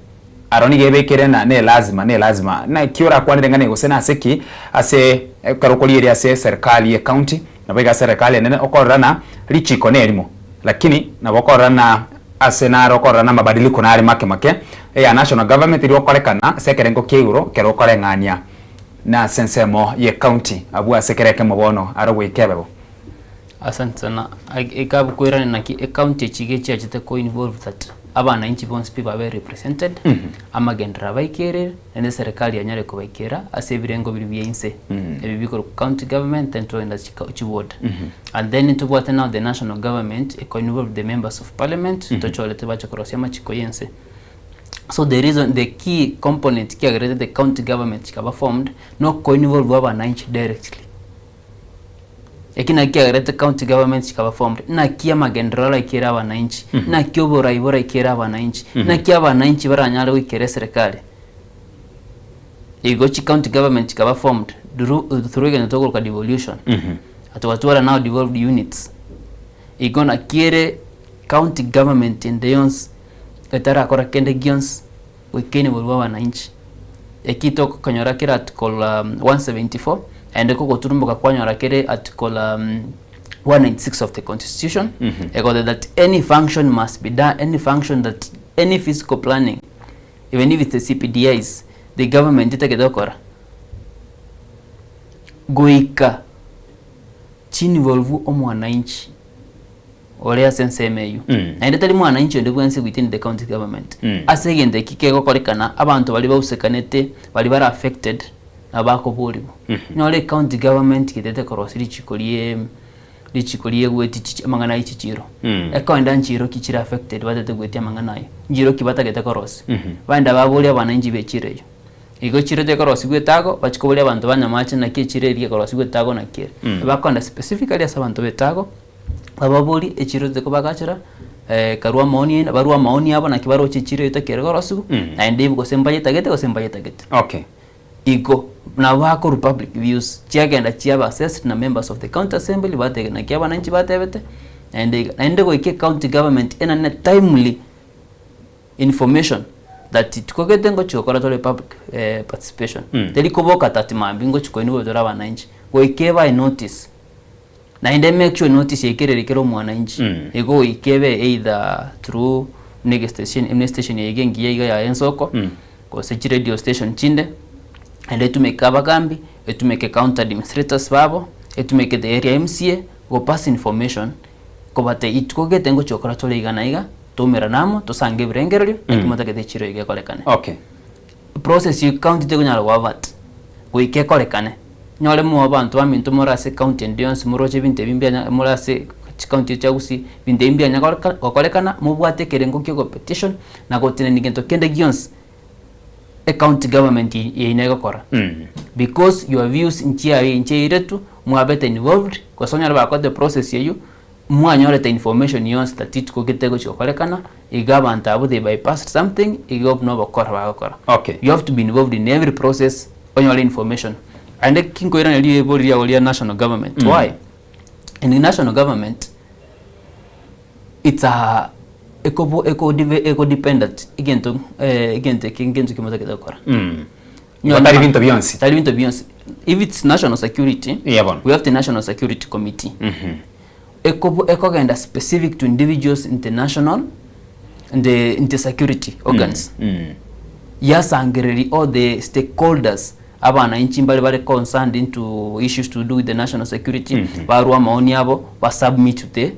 aro nigo ebekere na ne lazima ne lazima. Naki orakwanere ng'a gose nase ki ase ekero okorigereria ase eserikali y'ecounty Naboigo ase erekari enene okorora na richiko nerimo, lakini nabo okorora na ase naro okorora na amabadiliko nare make make eya national government eria okorekana ase ekerengo kia igoro ekero okoreng'ania na ase ensemo ye county abwo ase kera ekemo bono aro goika ebe bo. Asante sana. Ekabu koirana naki ecounty echi iga echiachete ko involve that abananchi bonsi pi babe represented, amagenderero abaikerere, naende serikali yanyare kobaikera ase ebirengo biria bia inse, ebi bikorokwa county government then twagenda chika chiward. And then ntobwate now the national government eko involve the members of parliament, tochorete bache korosia amachiko ya ense. So the reason the key component kiagerete the county government chikaba formed, noko involve abananchi directly. Eki nakio kiagerete county government chikaba formed, naki amagenderero araikere abananchi, naki oborai boraikere abananchi, naki abananchi baranyare goikera eserekari. Igo chi county government chikaba formed through through egento tokoroka devolution. Togatwara now devolved units. Igo naki ere county government ende yonsi etarakora kende gionsi goika inwe borwa abananchi. Eki tokonyora kere article 174 naende kogoturumboka kwanyora kere article 196 of the constitution egoteba that any function must be done any function that any physical planning even if it's the CPDIs the government etagete gokora goika chinvolve omwananchi. ore ase ensemo eyio. Naende tari mwananchi onde bwensi within the county government. Ase egento eki kegokorekana, abanto baria bausekanete, baria bare affected, nabo bakoborigwa. Nyore ecounty government getete korosia richiko rie richiko rie goetia chichi amang'ana ya chichiro. Ekoenda nchiro ki chire affected batete goetia amang'ana ayio? Nchiro ki batagete korosia? Baenda baboria abananchi be echiro eyio. Igo echiro tekorosigwa etago, bachia koboria abanto ba Nyamache naki echiro eria ekorosigwa etago naki ere. Bakoenda specifically ase abanto ba etago, Bababorie echiro tikobagachera, karue amaoni aino, barue amaoni abo naki baroche echiro eye takere korosigwa, naende gose mbayetagete gose mbayetagete. Okay. Igo, nabo bakorwa public views, chiagenda chiaba assessed na members of the county assembly, bateba naki abananchi batebete, naende iga. Naende goika ecounty government enane timely information that tikogete ngochi gokora tore public participation. Teri koboka that mambia ngochi koinigwa tore abananchi, goika ebae notice. Naende make sure notice yaikerire kera omwananchi, igo goika ebe either through buna egestation buna estation eye iga engiya iga ya Ensoko, gose chiradio station chinde, naende etumeke abagambi, etumeke county administrators babo, etumeke the area MCA, go pass information, kobatebia ituko gete ngochi gokora tore iga na iga, toumerane amo, tosange ebirengererio, naki motagete echiro iga ekorekane. Okay. Process ye county tekonyara goa but goika ekorekane. Nyore moe abanto baminto more ase county ende yonsi moroche ebinto ebi mbianya more ase chicounty chia gusii ebinto ebi mbianya goreka gokorekana mobwate ekerengo kia ogo petition na gotenenia gento kende gionsi ecounty government yaino egokora. Because your views nchiaye nchiairetwe mwabete involved gose onyore bakorete process eywo Mwanyorete information yonsi that rituko ki tegochi gokorekana, iga abanto abwo they bypassed something, igo buna obokora bagokora. Okay. You have to be involved in every process onyore information. Aende ki nkoiraneria ribori riago ria national government, why? In the national government, it's a ekobo eko eko dependent egento egento eke ngento ki motagete gokora. Igo tari binto bionsi. Tari binto bionsi. If it's national security, Eeh bono. we have the national security committee. Ekobo ekogenda specific to individuals in the national in the, in the security organs. Yasangereria all the stakeholders abananchi mbare bare concerned into issues to do with the national security, barwa amaoni abo, ba submit to the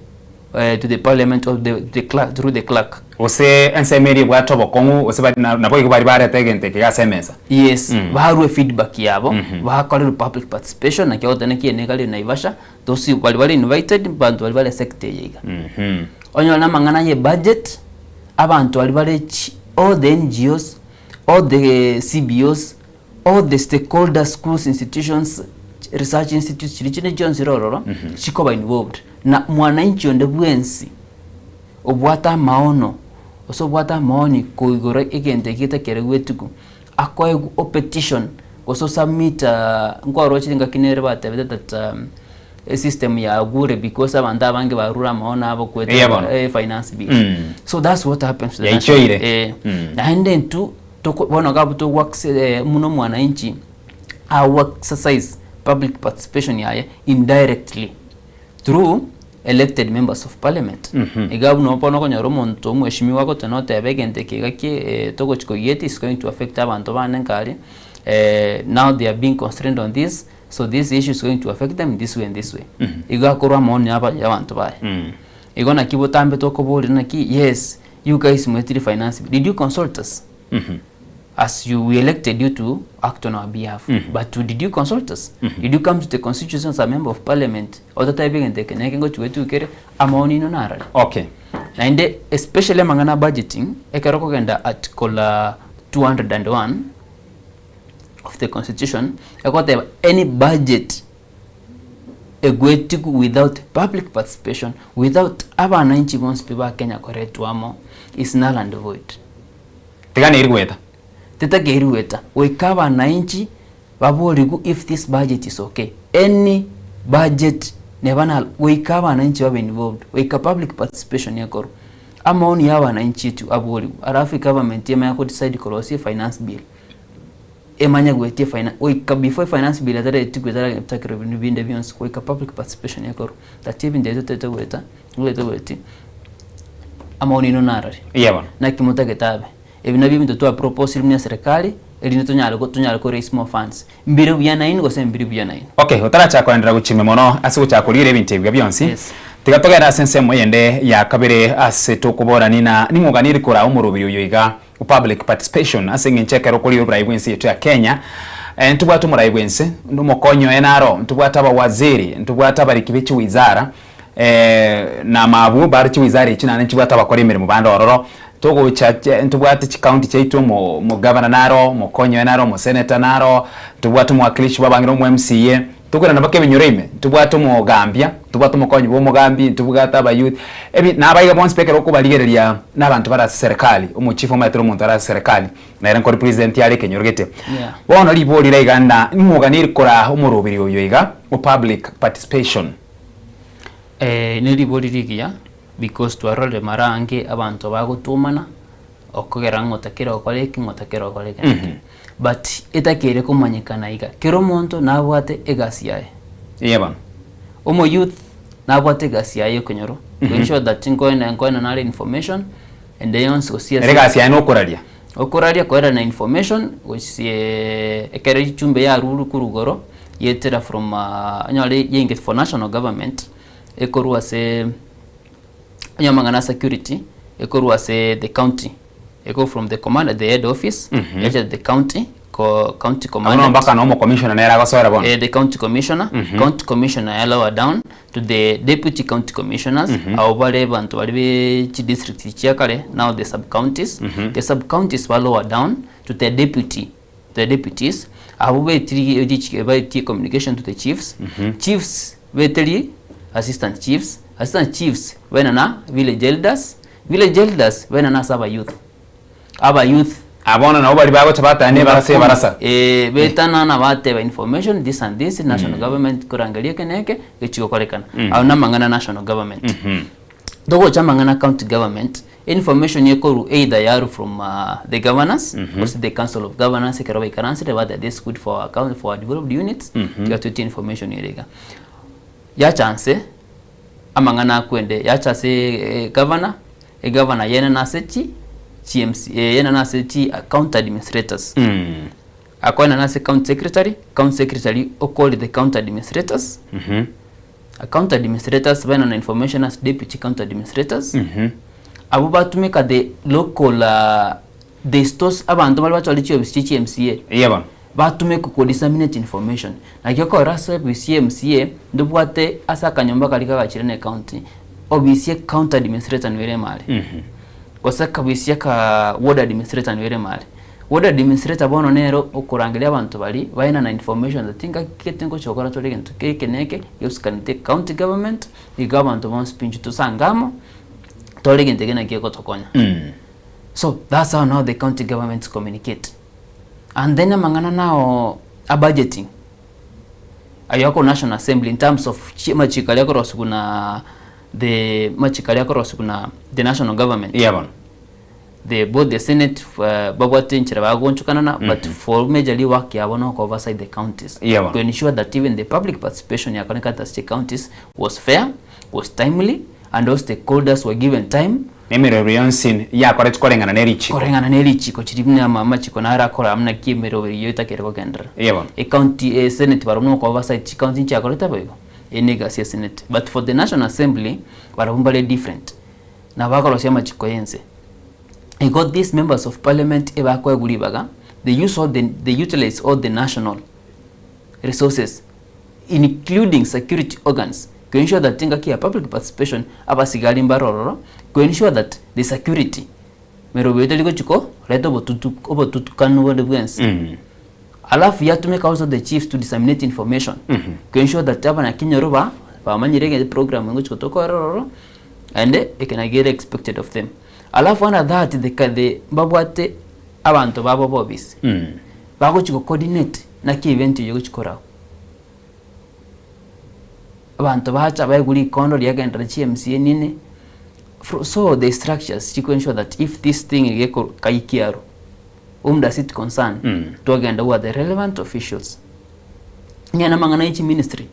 to the parliament or the, the clerk, through the clerk. Gose ensemo eria ebwate obokong'u, gose bari na naboigo baria bareta egento eke ase emesa. Yes, barue feedback yabo, bakorerwe public participation, naki ogoteba naki eye nigo ere Naivasha, those baria bare invited, abanto baria bare sector eye iga. Onyore na amang'ana ye budget, abanto baria bare chi all the NGOs, all the CBOs, all the stakeholders, schools, institutions, research institutes chiria chinde chionsi ore ororo, chikoba involved. Na mwananchi onde bwensi obwate amaono. gose obwate amaoni koigoro egento eke getakeire goetigwa, akoegwa o petition gose o submit nkwaroche engaki nere batebete that esystem yagure because abanto abange barure amaono abo Eya goetera bono. efinance bill. So that's what happens to the national Yaichoire. eh. Naende intwe toko bono iga abwo togo acce buna omwananchi ago exercise public participation yaye indirectly through elected members of parliament. Iga buna bono okonyora omonto omweshimiwa agoteba notebe egento eke iga ki togochi koyeti is going to affect abanto bane nkaria now they are being constrained on this so this issue is going to affect them this way and this way. Igo akorwa amaoni ya abanto baye. Igo naki botambe tokoboria naki yes you guys mwetire finance bill did you consult us? As you we elected you to act on our behalf but did you consult us? Did you come to the constituency as a member of parliament ototebie egento eke neke ngochi goetigwa kere amaoni aino narari? Okay. Naende especially amang'ana a budgeting ekero okogenda article 201 of the constitution egoteba any budget egwetigwe without public participation without abananchi bonsi pi ba Kenya koretwa amo is null and void. Tiga neri goeta. Tetakeiri goeta goika abananchi baborigwe if this budget is okay. Any budget neba null goika abananchi babe involved goika public participation ekorwe. Amaoni ya abananchi etu aborigwe alafu egovernment emanye ko decide korosia efinance bill. Emanye goetia efina goika before efinance bill etaretigwe etaratakera ebinto binde bionsi goika public participation ekorwe. That ebinto ebio totagete goeta totagete goetia amaoni aino narari. Eya bono. Naki motagete abe. Ebi nabio ebinto twa proposire buna eserekari erinde tonyare go tonyare ko raise more funds. Mbire buya nainwe gose mbiri buya nainwe. Okay, otarachaka koenderera gochimia mono ase gochaka korigereria ebinto ebiga bionsi, Yes. tiga togende ase ensemo eyende ya kabere ase tokoborani na ning'oganiri koraa omoroberi oyo iga o public participation ase eng'encho ekero okorire oborai bw'ense yaito ya Kenya, eh, ntobwate omorai bw'ense, omokonyi oye naro, ntobwate abawaziri, ntobwate abariki be chiwizara, na amabwo bare chiwizara echio naende nchibwate abakori emeremo bande ororo, togocha ntobwate chicounty chiaito omo omogavana naro, omokonyi oye naro, omoseneta naro, ntobwate omowakilishi bwa abang'ina omo MCA, tokoirana mpaka ebinyoro ime, ntobwate omogambia, ntobwate omokonyi bwa omogambi, ntobwate abayouth, ebi nabaiga bonsi pi ekero okobarigereria na abanto bare ase serikali, omochief omanyete omonto ore ase serikali, nere nko represent are ekenyoro gete. Yeah. Bono ribori rire iga ng'a ning'oganeri koraa omoroberi oyo iga o public participation. Ne ribori rigiya because twarorire mara aange abanto bagotwomana okogera ng'a otakire gokora eki ng'a otakire gokora eke na eke. But etakeire komanyekana iga, kera omonto nabwate egasi yaye. Eeh bono. Omo youth nabwate egasi yaye ekenyoro to ensure that nkoena nkoenana are information ende yonsi gose Ere egasi yaye nokoraria. Okoraria koerana information gochia ekero echumbe yarurwe korwa igoro yetera from onyore yenge for national government ekorwa ase onye amang'ana a security ekorwa ase the county eko from the command the head office yacha the county ko county Abwo commandant mpaka na omocommissioner nere agosoera bono. Eh, the county commissioner county commissioner ya lower down to the deputy county commissioners abo bare banto bare be chidistrict chia kare now the sub counties the sub counties ba lower down to the deputy the deputies abo betiri richi baetie communication to the chiefs chiefs beteri assistant chiefs assistant chiefs baenana village elders village elders baenana ase aba youth aba youth Ah, bono nabo baria bagocha batane ebarasa ebarasa. Eh, betanana bateba information this and this national government korangeria eke na eke gechigokorekana. Ayio namang'ana national government. Togocha amang'ana county government, information ekorwa either yarwa from the governors gose the council of governors ekero baikaransire bateba this is good for our county for our developed units tiga toetie information ere iga. Yacha nse amang'ana akwende yacha ase governor, egavana yenene ase chi chi MC yenene ase chi county administrators akoenana ase county secretary, county secretary okori the county administrators county administrators baenana information ase deputy county administrators abwo batumeka the local the stores abanto baria bachore chiofisi chia chi MCA Eya bono. batumeka ko disseminate information. Naki okorora ase ofisi ya MCA ndobwate ase akanyomba karia kagachire na ecounty ofisi ya county administrator nigo ere emare gose akabisi aka ward administrator nigo ere emare. Ward administrator bono nere okorangeria abanto baria baenana information that ngaki gete ngocha gokora tore egento eke na eke geusikanete county government igo abanto bonsi pi inchuo tosange amo tore egento eke naki gegotokonya. So that's how now the county governments communicate. And then amang'ana nao a budgeting ayo ako National Assembly in terms of chi amachiko aria akorosiwa na the amachiko aria akorosiwa na the national government. Eya bono. The both the senate babwate enchera bagoonchokanana but for majorly work yabo no ko oversight the counties Eya bono. to ensure that even the public participation yakorekete ase chicounties was fair, was timely and all stakeholders were given time Na emerero yonsi yakoretwe koreng'ana ne richiko. Koreng'ana ne richiko chiri buna ama amachiko naro akora buna ki emeroberi eyio etakere kogenderera. Eya bono. Ecounty e senate barabwo noko oversight chicounty nchiakorete boigo, eye ne egasi ya senate. But for the national assembly barabwo mbare different. Nabo bakorosia amachiko ya ense. Igo these members of parliament ebakoegwa ribaga, they use all the they utilize all the national resources including security organs to ensure that engaki ya public participation abasigari mbare ororo to ensure that the security merobio teri gochi koreta obotutu obotutukanu bonde bwensi. Alafu yatumeka also the chiefs to disseminate information to ensure that abanyakenyoro ba bamanyire egento program egochi gotoka ore ororo naende eke nakio kere expected of them. Alafu under that the the mbabwate abanto babo b'obisi bagochi go coordinate naki event eyio egochi koragwa. Abanto bacha baegwe rikondo riagenderera chi MCA nini, fro so the structures chiko ensure that if this thing geko kaikia aro, whom does it concern, twagenda who are the relevant officials. Onye namang'ana ye chiministry,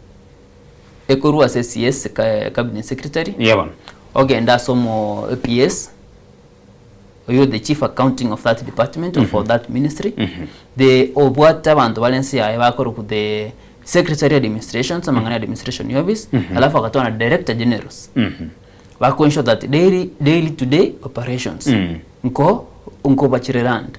ekorwa ase CS cabinet secretary, Eeh bono. ogende ase omo PS, oyio the chief accounting of that department or for that ministry, the obwate abanto bare inse yaye bakorokwa the secretary administration ase amang'ana ya administration ya office, alafu agatwara director generals bako ensure that daily, daily to day operations nko nkobachire land.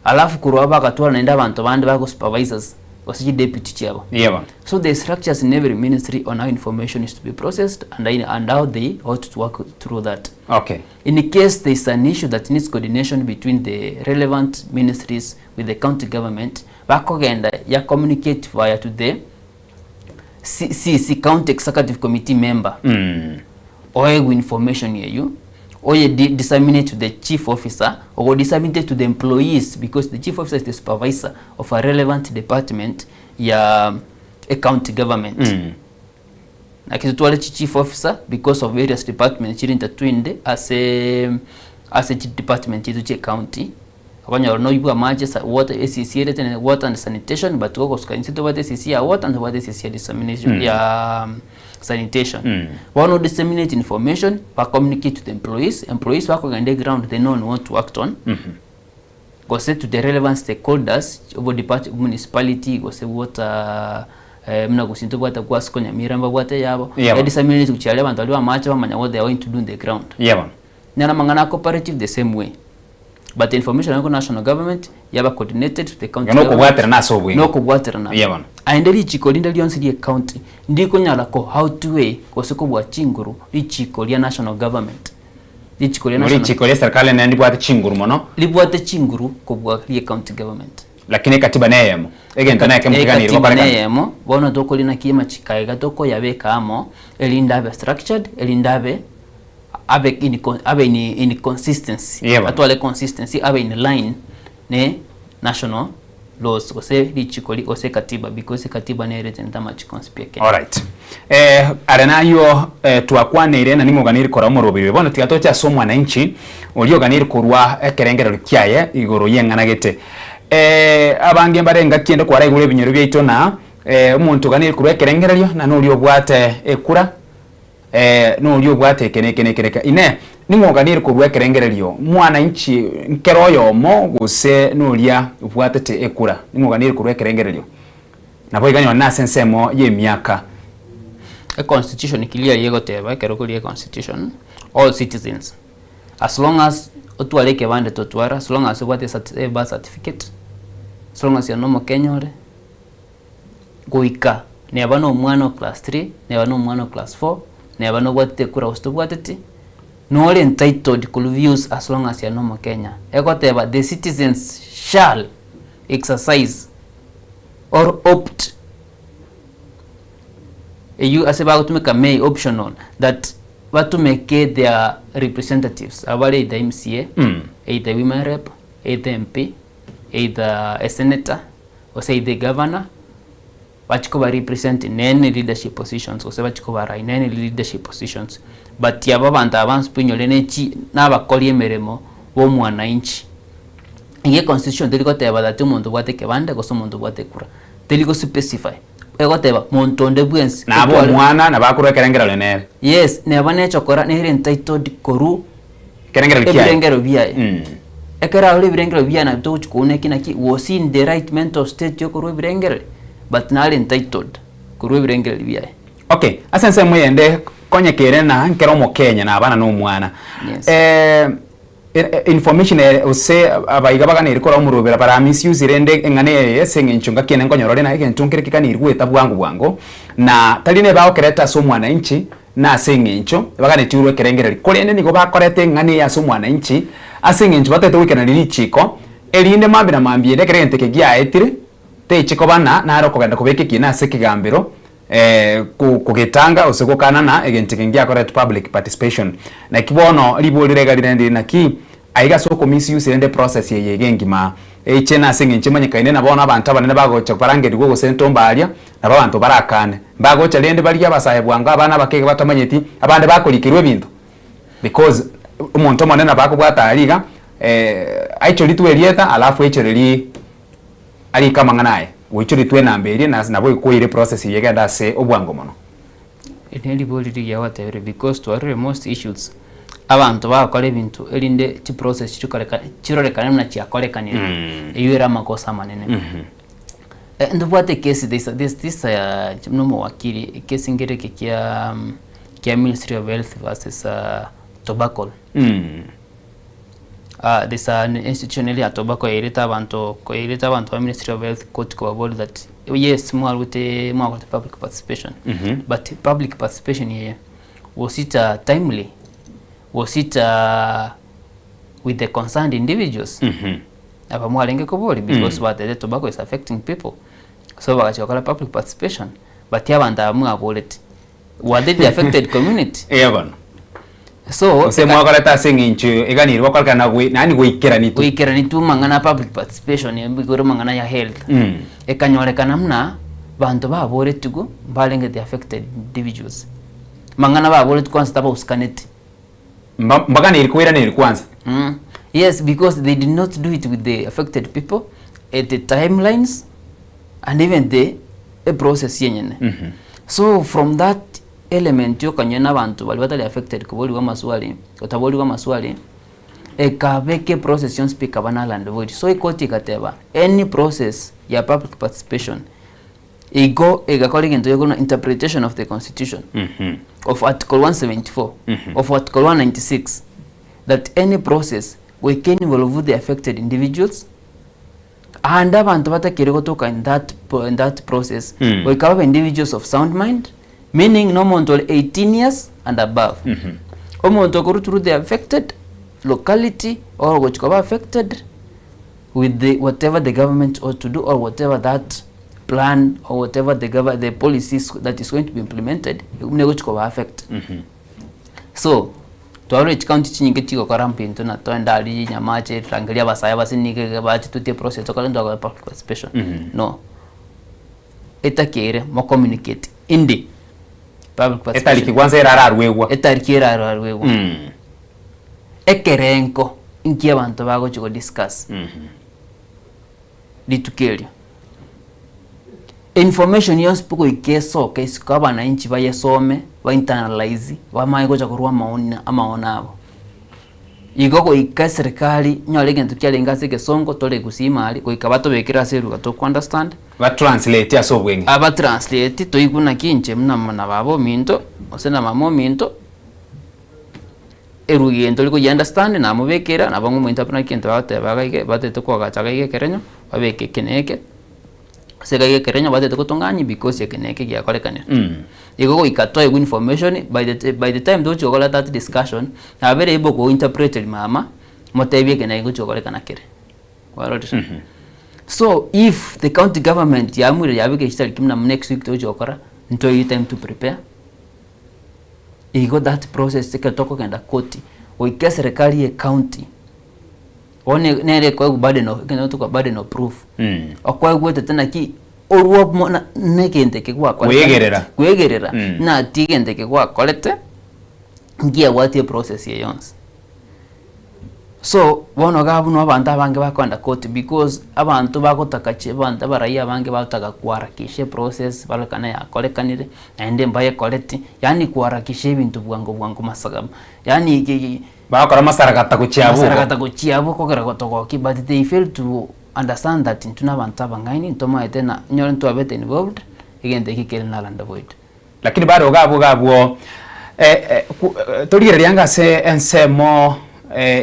Alafu korwa abwo bagatwara naende abanto bande bago supervisors gose chi deputy chiabo. Eeh bono. So the structures in every ministry on how information is to be processed and, and how they ought to work through that. Okay. In case there is an issue that needs coordination between the relevant ministries with the county government, bakogenda ya communicate via to the CEC, County Executive Committee member, oegwe information eyio, oye disseminate to the chief officer, ogo disseminate to the employees because the chief officer is the supervisor of a relevant department ya e county government. Naki totware chi chief officer because of various departments chire intertwined ase ase chi department chiaito chia ecounty, okonyora noibwe amache sa water esisi ere tene water and sanitation but gogosuka inse tobwate esisi ya water ntobwate esisi ya dissemination ya sanitation. Bono disseminate information ba communicate to the employees, employees bakogenda eground they know on what to act on. Gose to the relevant stakeholders obo depart municipality gose water eh, buna gose intwe tobwate kwasiko Nyamira mbabwate eyabo Yeah, bono. disseminate gochia aria abanto baria bamache bamanya what they are going to do in the ground. Yeah, bono. Nere amang'ana a cooperative the same way but information eko national government yaba coordinated to the county Igo government nokobwaterana ase obweng'e. nokobwaterana Yeah, bono. aende richiko rinde rionsi rie county ndikonyara ko outweigh gose kobua chinguru richiko ria national government. Richiko ria Igo national. richiko ria serikali nere ndibwate chinguru mono. Ribwate chinguru kobua rie county government. Lakini ekatiba neyemo, egento nekemo keganire Ekatiba gokorekana. neyemo, bono tokori naki amachiko aiga tokoyabeka amo, erinde abe structured, erinde abe abe in abe in in consistency, Yebo. atware consistency abe in line ne national laws gose richiko gose ekatiba because ekatiba nere etenete amachiko onsi pi ekenya. Alright. Eh, are nayio eh, twakwaneire na ning'oganeiri korwa omoroberi oyo. Bono tiga toche ase omwananchi oria oganeiri korwa ekerengerero kiaye igoro y'eng'ana gete. Eh, abange mbare engaki ende kwaraigure ebinyoro biaito na eh, omonto oganeiri korwa ekerengererio na noria obwate ekura Eh, noria obwate eke na eke na eke na eke. Inee! Ning'o oganeire korua ekerengererio, mwananchi nkere oyomo gose noria obwatete ekura? Ning'o oganeire korua ekerengererio? Naboigo onye nase ensemo y'emiaka. Econstitution clearly egoteba ekero okoria econstitution all citizens as long as otware ekebande totwara, as long as obwate e birth certificate, as long as na omokenya ore. Goika neba nomwana o class 3, neba nomwana o class 4, neba nobwatete ekura gose tobwateti, nore entitled korwa views as long as aye nomokenya. Egoteba the citizens shall exercise or opt eywo ase bagotumeka may optional that. Batumeke their representatives aba bare either MCA, either women rep, either MP, either a senator, gose either a governor, bachie koba represent in any leadership positions gose bachie kobaraa in any leadership positions. But aba abanto aba bonsi pi onyore ne chi nabakori emeremo ba omwananchi. Iga econstitution teri goteba that omonto obwate ekebande gose omonto obwate ekura, teri go specify. Egoteba monto onde bwensi Nabo otware omwana nabo akorwa ekerengerero nere. Yes, neba nechokora nere entitled korwa Ekerengerero kiaye. ebirengerero biaye. Ekero arure ebirengerero biaye nabio togochi kouna eki naki, was he in the right mental state yokorwa ebirengereri? But nare entitled korwa ebirengereri biaye. Okay, ase ensemo eyende konya kere na nkere omokenya na abana na omwana. Yes. Eh, Information eye gose abaiga baganeiri korwa omorobera bara misuse rende eng'ana eye ase eng'encho ngaki ene nkonyora ore na egento nkere keganeiri goeta bwango bwango na tari nebe agokereta ase omwananchi na ase eng'encho baganetie korwa ekerengereri korende nigo bakoreta eng'ana eye ase omwananchi ase eng'encho batagete goikerania richiko erinde mambia na mambia ere ekero egento eke giaetire techi koba na nare okogenda kobeka ekiina ase ekegambero Kogetanga gose gokanana egento eke ngiakoretwe public participation. Naki bono ribori riga rire ndiri naki aiga ase okomisuse rende eprocess eye iga engima eichene ase eng'encho emanyekaine na bono abanto abanene bagocha barangerigwe gose ntomba aria nabo abanto barakane. Mbagocha rende baria abasae bwango abana abake iga batamanyeti abande bakorikerwa ebinto because omonto omonene nabo akobwata aria iga aichoritwe erieta alafu aichorerie Arike amang'ana aye, goichoretwe enamba eria, na nabo ekoire eprocess eyio egende ase obwango mono. Eri neribori rigiya gwatebire because twarorire most issues abanto bagokora ebinto erinde chiprocess chikoreka chirorekane buna chiakorekanire eywo ere amakosa amanene. Ntobwate ekesi there is this this buna omowakili ekesi nkere eke kia kia ministry of health versus tobacco. There's an institution eria ya tobacco yairete abanto yairete abanto ba ministry of health court kobaboria that yes mwarwete mwakorete public participation but public participation eye was it timely was it with the concerned individuals aba mwarenge koboria because batebete tobacco is affecting people so bagachia gokora public participation but abanto aba mwaboreti Were they the affected community? Eeh bono. So, Gose eka- mwakorete ase eng'encho eganire gokorekana gwe yaani goikeranitwe. goikeranitwe mang'ana a public participation igoro mang'ana ya health Mm. ekanyorekana muna banto baboretigwe mbarenge the affected individuals mang'ana baboretigwe kwanza tabahusikaneti Mba mbaganeiri koiraneria kwanza. Mm. Yes, because they did not do it with the affected people at the timelines and even the eprocess yenyene. So from that element yokanywa na abanto baria batari affected koborigwa amaswali, gotaborigwa amaswali, ekabeka eprocess yonsi pi ekaba null and void. So ekoti egateba any process ya public participation igo egakora egento gekorwa interpretation of the constitution of article 174 of article 196 that any process we can involve the affected individuals Aande abanto batakeire gotoka in that, in that process Mm. goika babe individuals of sound mind meaning na omonto ore 18 years and above omonto okorwa through the affected locality or gochi koba affected with the whatever the government ought to do or whatever that plan or whatever the gov the policies that is going to be implemented buna egochi koba affect So, twarorire chikaunti chinyinge chigokora mbinto na toende aria Nyamache rangeria abasae abasinike iga bache totie process tokore ntwakora public participation. No, etakeire mo communicate inde public Etariki participation. kwanza erararwegwa. Etariki erararwegwa. Ekerengo nki abanto bagochi go discuss rituko erio. Information yonsi pi goika esoke isiko abananchi bayesome, ba internalize, bamanye gocha korwa amaoni amaono abo. Igo goika eserikari nyore egento kiarenge ase egesongo tore gusii ime aria, goika batobekere ase eruga toko understand. Ba translate ase obweng'e. Aba translate toigwe naki inche buna na baba ominto, gose na mama ominto, Erugi eye ntori koyi understand namobekera nabo ng'a omonto abuna egento bagoteba iga iga batagete koagacha iga iga ekerenyo babeke eke na eke, ase iga iga ekerenyo batagete gotong'anyia because eke na eke giakorekanire. Igo goika toegwe information by the by the time togochi gokora that discussion, nabere able ko interpreteria mama, motebie eke na eke ngochi gokorekana kere, kwarorire? So if the county government yaamwire yabeka echitariki buna next week togochi gokora, ntoeire time to prepare. Igo that process ekero tokogenda koti, goika eserekari ye county, bono nere ekoegwa burden of ekero tokoa burden of proof, okoegwetete naki orwo mo- na negento eke gwakorete Kwegerera. kwegerera nati egento eke gwakorete nkiabwatie eprocess eye yonsi. So, bono iga abwo nabo abanto abange bakoenda koti because abanto bagotaka chi abanto abaraia abange bagotaka koharakisha eprocess barorekane yakorekanire, naende mbayekoreti, yaani koharakisha ebinto bwango bwango masaga yaani ki Bagokora amasaragata gochia abwo igo. Amasaragata gochia abwo kogera gotogokia but they fail to understand that intwe na abanto abang'aini ntomaete na nyore ntwabete involved, egento eke kere null and void. Lakini bare iga abwo iga abwo torigereria anga ase ensemo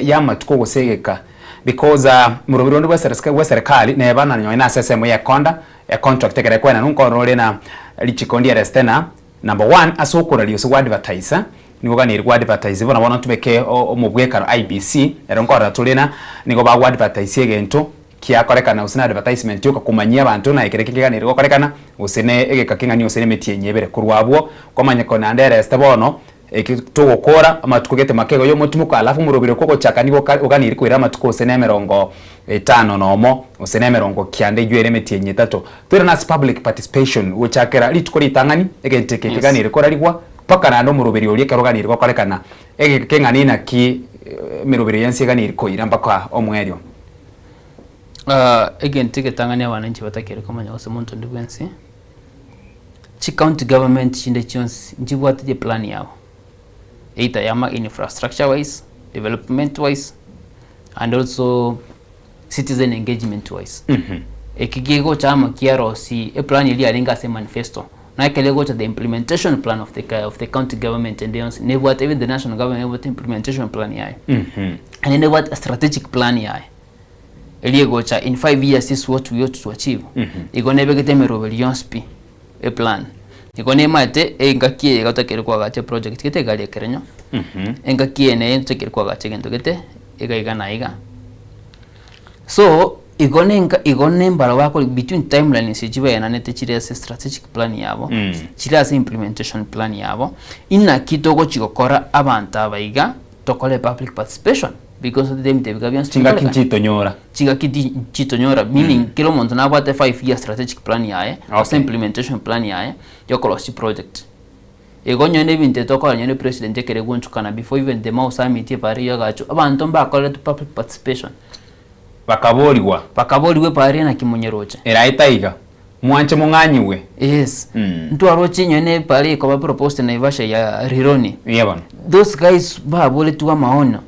y'amatuko gose egeka because morobiri onde bwa eserekari neba na nonye ase ensemo y'ekonda econtract ekero ekoenanwa nkorora ore na richiko ndiereste na number one ase okoraria gose goadvertisa nigo oganeiri goadvertise bono bono ntobeke omobwekano IEBC ero nkorora tore na nigo bagoadvertise egento Kiakorekana gose na advertisement yoka komanyia abanto na ekero keganire gokorekana gose ne egeka keng'ani gose ne emetienyi ebere. Korwa abwo kwamanya ko naende ereste bono eki togokora amatuko gete makego ya omotimoko alafu omorobiri okwo ogochaka nigo oganiri koira amatuko gose ne emerongo etano nomo gose ne emerongo kianda eywo ere emetienyi etato. Toirane ase public participation gochakera rituko ritang'ani egento eke keganire korarigwa mpaka naende omoroberi oria ekero oganiri gokorekana egeka keng'ani naki emeroberi yensi eganiri koira mpaka omoerio. Egento egetang'ani abananchi batakeire komanya gose monto onde bwensi, chicounty government chinde chionsi nchibwate eplan yabo, either ya ma infrastructure wise, development wise and also citizen engagement wise. Eki kegocha amo kiarosia eplan eria yarenge ase emanifesto, na ekero egocha the implementation plan of the of the county government ende yonsi nebwate even the national government nebwate implementation plan yaye. Naende nebwate strategic plan yaye. Eria egocha in 5 years this is what we ought to achieve. Igo nebegete emeroberi yonsi pi, eplan. Igo nemaete engaki eye iga totakeire koagacha eproject gete egari ekerenyo, engaki eye neye totakeire koagacha egento gete, iga iga na iga. So, igo nenka igo nembaro bakori between timelines echi baenanete chire ase strategic plan yabo, chire ase implementation plan yabo, inaki togochi gokora abanto aba iga, tokore public participation because otete ebinto ebi bionsi Chingaki bikoreka. nchitonyora. Chingaki ti nchitonyora meaning kera omonto nabwate 5 year strategic plan yaye gose Okay. implementation plan yaye yokorosia chiproject. Igo onye na ebinto ebi tokora onye na president ekere egonchokana before even the Mau summit ebare eywo egachwa, abanto mbakorete public participation. Bakaborigwa. Bakaborigwa ebare naki monyeroche. Erae taiga. Mwanche mong'anyigwe. Yes. Ntwaroche onye na ebare ekoba proposed Naivasha ya Rironi. Eeh bono. Those guys baboretigwe amaono,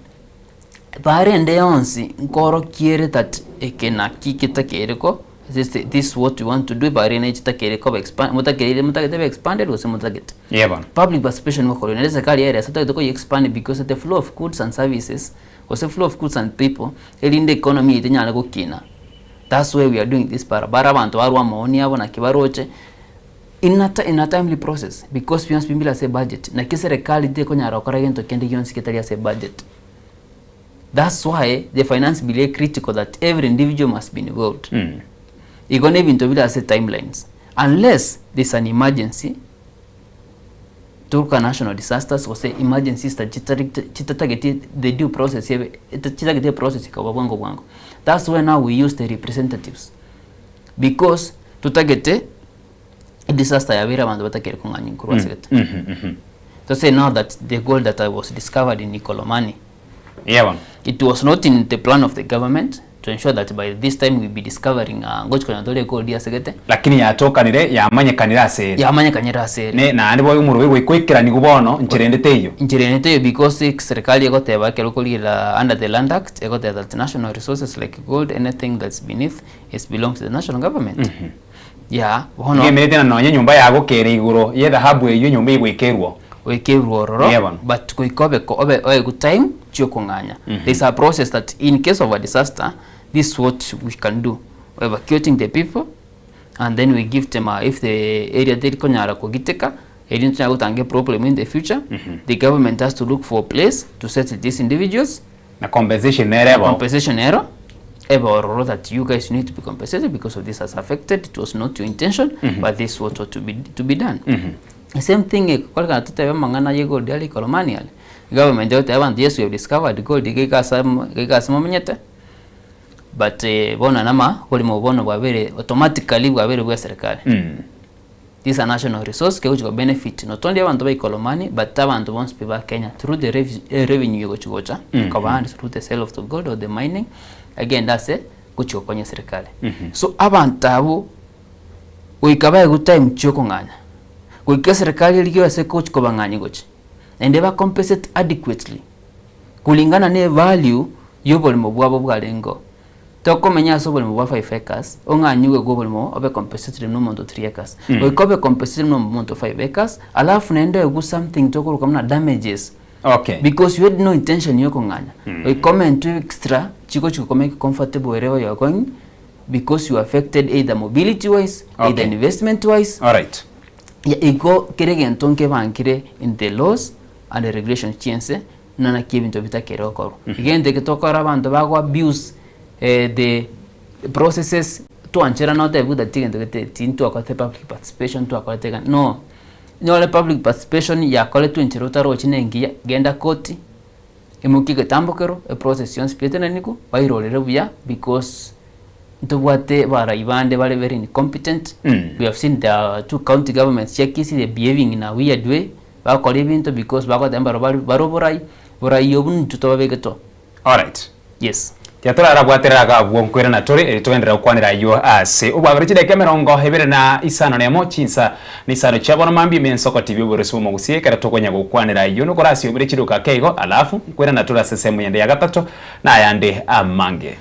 bare ende yonsi nkorokiere that eke naki getakeire ko this this is what we want to do bare ne chitakeire koba expand motakeire motagete ebe expanded gose motagete. Eeh bono. Public participation ngokorwa naende serikali yaeresa totagete koye expand because the flow of goods and services gose flow of goods and people erinde economy yaito enyare gokina. That's why we are doing this barabara abanto barwe amaoni abo naki baroche in a in a timely process because bionsi pi mbire ase ebudget naki eserekari tekonyara gokora gento kende gionsi getari ase ebudget. That's why the finance bill ere critical that every individual must be involved. Igo na ebinto bire ase timelines unless there's an emergency toka national disasters gose emergencies that chitari chitatageti the due process ebe chitagete eprocess ekoba bwango bwango. That's why now we use the representatives because totagete edisaster yabeire abanto batakeri kong'anywa korwa ase gete. To say now that the gold that was discovered in Ikolomani Eeh bono. It was not in the plan of the government to ensure that by this time we be discovering ngochi konya tore egold ase gete. Lakini yatokanire yamanyekanire ase ere. Yamanyekanire ase ere. Ne naende boigo omorwaigo goika oikeranigwe bono nchera ende teiyo. Nchera ende teiyo because serikali egoteba ekero okorigerera under the land act egoteba that national resources like gold anything that's beneath is belongs to the national government. Yeah bono. Iga emerete na nonye enyomba yago kere igoro y'edhahabu eywo enyomba eywo goika erwo. Goika erwo ororo Eeh bono. but goika obe ko obe oegwe time chiokong'anya. There is a process that in case of a disaster this is what we can do evacuating the people and then we give them a if the area teri konyara kogiteka erio ntonyare gotanga eproblem in the future the government has to look for a place to settle these individuals Na compensation nere ebe oo. Compensation ero ebe ororo that you guys need to be compensated because of this has affected it was not your intention but this was what to be, to be done. The same thing egokorekana totebe amang'ana ya egold aria Ikolomani aria, egovernment egotebia abanto yes we have discovered gold iga iga ase amo iga iga ase momenyete, but bono nama oborimo bono bwabeire automatically bwabeire bwa eserekari. This a national resource kegochi go benefit not only abanto ba Ikolomani but abanto bonsi pi ba Kenya through the rev revenue egochi gocha ekoba and through the sale of the gold or the mining egende ase gochi gokonya eserekari. So abanto abwo goika baegwe time chiokong'anya, goika eserekari erigie ase ekochi kobang'anyia gochia, naende ba compensate adequately kulingana na evalue ya oboremo bwabo bwarengeo. Tokomenya ase oboremo bwa 5 acres, ong'anyigwe gwa oboremo obe compensated na omonto 3 acres. Goika obe compensated na omonto 5 acres, alafu naende oegwe something tokoroka buna damages. Okay. Because you had no intention ya okong'anya. Goika omentwe extra chigochi gokomake comfortable wherever you are going because you are affected either mobility wise, either Okay. investment wise. Alright. Yeah, igo kera egento nkebankire in the laws and the regulations chiense buna naki ebinto bitakere gokorwa. Egento eke tokora abanto bago abuse eh, the processes twancherana otebe that egento gete tintwakorete public participation twakorete iga no. Nyore public participation yakoretwe enchera otarochi na engiya, genda koti, Imokia egetambokero, eprocess yonsi pi etenenigwe, bairorere buya because ntobwate abarai bande bare very incompetent. We have seen the two county governments chia Kisii they behaving in a weird way, bagokora ebinto because bagoteba mbaro bare bare oborai, borai obwo intwe tobabegete oo. Alright. Yes. Tiga torarabwaterere iga abwo nkoirana tore, erio togenderere gokwanera ayio ase obwagare chidaeka emerongo ebere na isano nemo, chinsa na isano chia bono mambia ime ensoko TV oboresi bw'omogusia ekero tokonya gokwanera ayio nokore ase obire chiduka ake igo, alafu nkoirana tore ase ensemo yende ya gatato na ayande amange.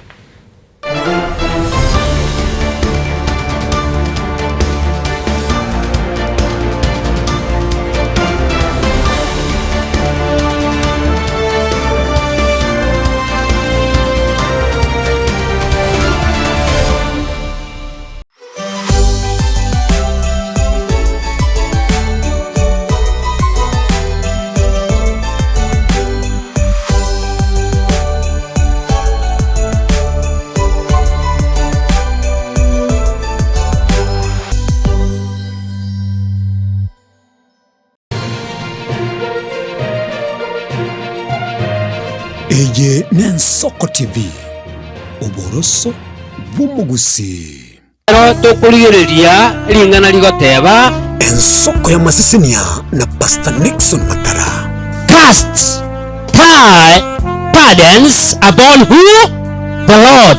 Eye n'Ensoko TV, oboroso bw'omogusii. Ekero tokorigereria ring'ana rigoteba. Ensoko y'amasesenia na Pastor Nixon Matara. Cast thy burdens upon who? The Lord.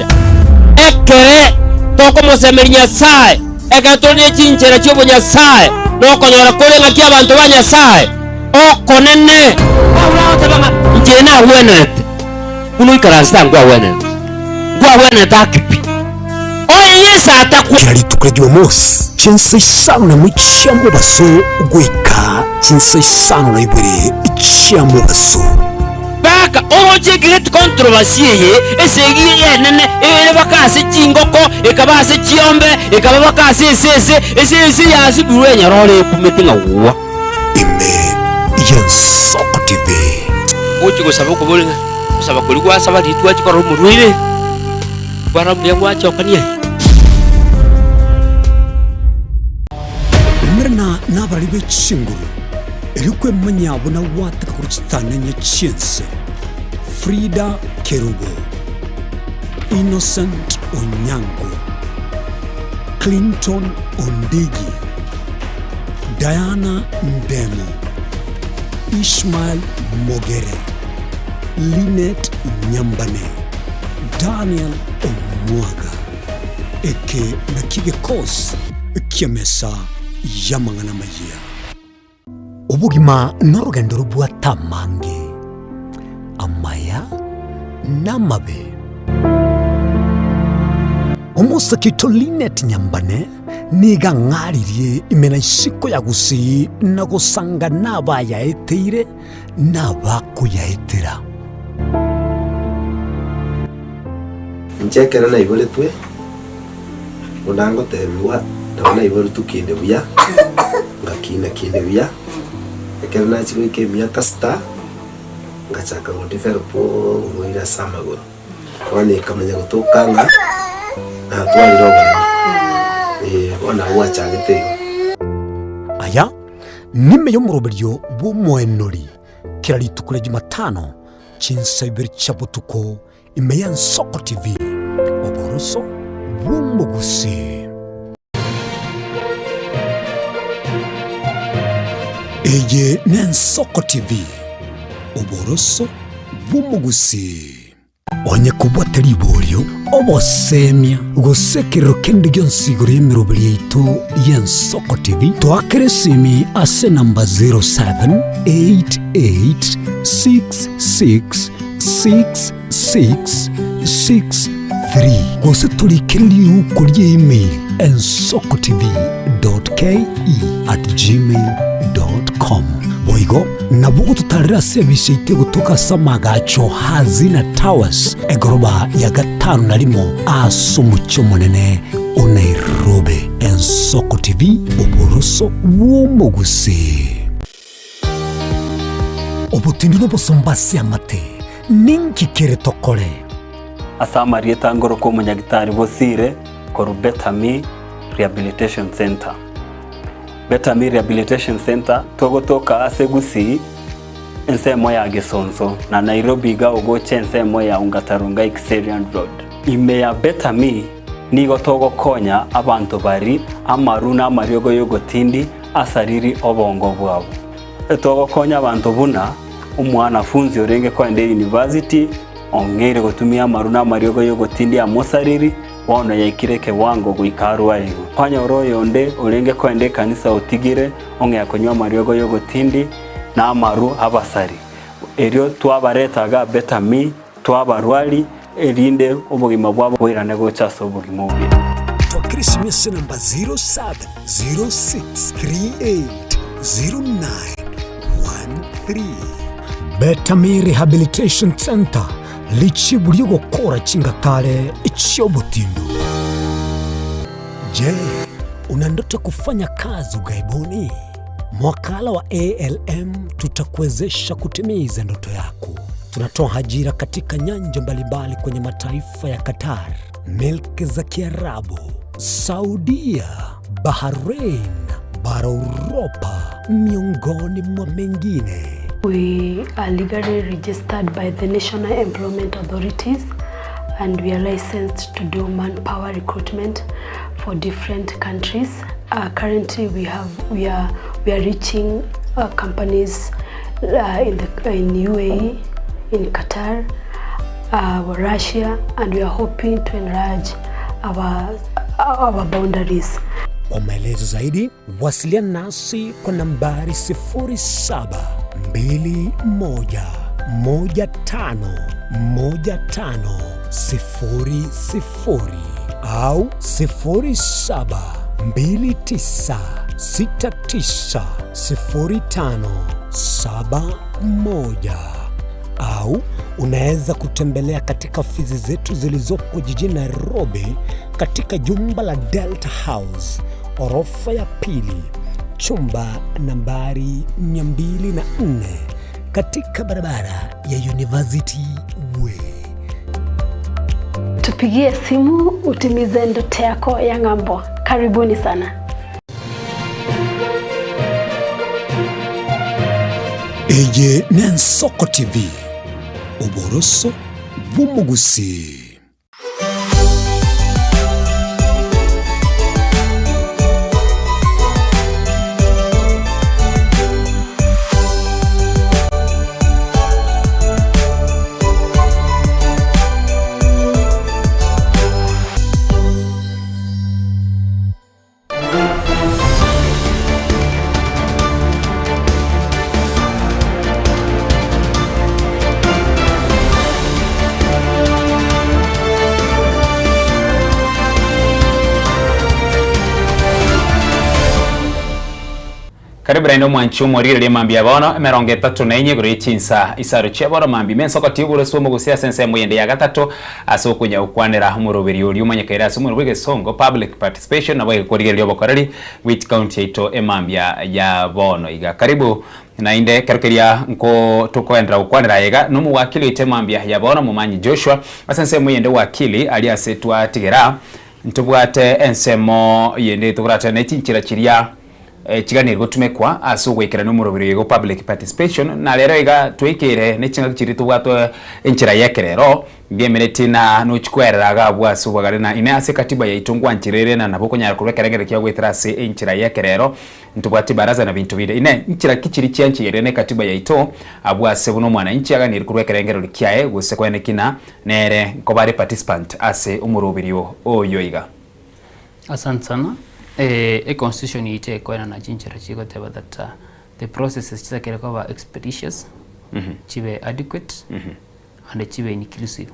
Ekere tokomosemeria Nyasae, ekero tore ne chinchera chi'obonyasae, nokonyora kore ng'aki abanto ba Nyasae okonene. Paulo agoteba ng'a inche nagwenerete buna oikaransete aa nkwagwenerete, nkwagwenerete ake pi. Oye Yeso atakwa. Kera rituko ria Jumamosi, chinsa isano nemo chia mobaso goika chinsa isano na ibere chia mobaso. Baka oroche egreat controversy eye, esegi eye enene ere baka ase chingoko, ekaba ase chiombe, ekaba baka ase esese, esese yasibirwe enyororo ekumete ng'a gwa. Ime y'Ensoko TV. Ogochia gosaba okobori ng'a gosaba koria gwasaba riria twachia korora omorwaire, kwarora mbuya gwachokania aye. Umerana nabarari be chinguru, erio kwemanya buna gwateka korwa chitananya chi'ense. Frida Kerubo, Innocent Onyango, Clinton Ondigi, Diana Ndemo, Ishmael Mogere, Linet Nyambane, Daniel Omwaga. Eke nakio gekosi ki'emesa y'amang'ana amayia. Obogima norogendo robwate amange, amaya na amabe. Omosake oito Linet Nyambane nigo ang'aririe ime na isiko ya Gusii na gosanga nabayaeteire na abakoyaetera. Inche ekero naiboretwe, buna ngotebigwa, nabo naiboretwe kinde buya, ngakina kinde buya, ekero nachia goika emiaka sita, ngachaka go develop oborwaire ase amagoro. Bono ekamanya gotoka ng'a natwarire oboremo, eh, bono nabo gwachagete igo. Aya. Nime y'omoroberio bw'omoenori kera rituko ria Jumatano chinsa ibere chia botuko ime y'Ensoko TV, oboroso bw'omogusii. Eye n'Ensoko TV, oboroso bw'omogusii. Onye kobwate riborio, obosemia, gose ekerero kende gionsi igoro y'emeroberi yaito y'Ensoko TV, toakere esimi ase enamba 0788666663 gose torikere riuko rie email ensokotv.ke@gmail.com. Boigo nabo ogototarera ase ebise yaito egotoka ase amagacho Hazina Towers, egoroba ya gatano na rimo ase omochie omonene o Nairobi. Ensoko TV, oboroso bw'omogusii. Obotindi nobosomba ase amate, ninki kere tokore? Ase amarieta ngoroka omonyagitari Bosire korwa Better Me Rehabilitation Centre. Better Me Rehabilitation Centre togotoka ase Gusii ensemo ya Gesonso na Nairobi iga ogocha ensemo ya Ongata Rongai Kiserian Road. Ime ya Better Me nigo togokonya abanto bari amaru na amariogo yogotindi asariri obongo bwabo. Togokonya abanto buna omwanafunzi orenge koenda eyunivasiti ong'eire gotumia amaru na amariogo yogotindia amosariri, bono yaikire ekewango goika arwarigwe. Kwanyora oyonde orenge koenda ekanisa otigire ong'ea konywa amariogo yogotindi na amaru abasari. Erio twabareta iga Better Me, twabarwari, erinde obogima bwabo boirane gocha ase obogima obuya. Twakera esimi ase enamba 0706380913. Better Me Rehabilitation Centre, richibu ri'ogokora chingatare chi'obotindu. Je, una ndoto ya kufanya kazi ughaibuni? Mwakala wa ALM tutakuwezesha kutimiza ndoto yako. Tunatoa ajira katika nyanja mbalimbali kwenye mataifa ya Qatar, milki za Kiarabu, Saudia, Bahrain, bara Uropa, miongoni mwa mengine. We are legally registered by the National Employment Authorities and we are licensed to do manpower recruitment for different countries. Uh, currently we have we are we are reaching uh, companies uh, in the in UAE, in Qatar, uh, Russia and we are hoping to enlarge our our boundaries. Kwa maelezo zaidi wasiliana nasi kwa nambari 0721151500 au 0729690571 au unaweza kutembelea katika ofisi zetu zilizopo jijini Nairobi katika jumba la Delta House orofa ya pili chumba nambari 204 katika barabara ya University Way. Tupigie simu utimize ndoto yako ya ng'ambo. Karibuni sana. Eye n'Ensoko TV, oboroso bw'omogusii. Karibu naende omwanchi omorigereria mambia bono emerongo etato na enye igoro ye chinsa isaro chia bono mambia ime ensoko tiogoroswa omogusi ase ensemo eyende ya gatato ase okonya gokwanera omoroberi oria omanyekaire ase omorero bw'egesongo public participation nabo egekorigereria obokoreri bwe chikaunti yaito emambia ya bono iga. Karibu naende ekero keria nko tokoenderera gokwanera aye iga nomowakili oito emambia ya bono Momanyi Joshua ase ensemo eyende wakili aria ase twatigera ntobwate ensemo yende tokoratane chinchera chiria. Chiganeri gotumekwa ase ogoikerania omoroberi oyo igo public participation, na rero iga tweikeire ne chingaki chiria tobwate enchera y'ekerero, ngemereti na nochi kwerera iga abwo ase obwagare na ime ase ekatiba yaito ngwancherere na nabo okonyara korwa ekerengererio kia goetera ase enchera y'ekerero ntobwati baraza na binto binde. Inee nchera ki chiria chiancheire ne ekatiba yaito abwo ase buna omwananchi aganeri korwa ekerengererio kiaye gose koeneki na nere nkoba are participant ase omoroberio oyo iga? Asante sana. Eh, e constitution yaito ekoenana chinchera chigoteba that uh, the processes chitakere koba expeditious, chibe adequate, and chibe inclusive.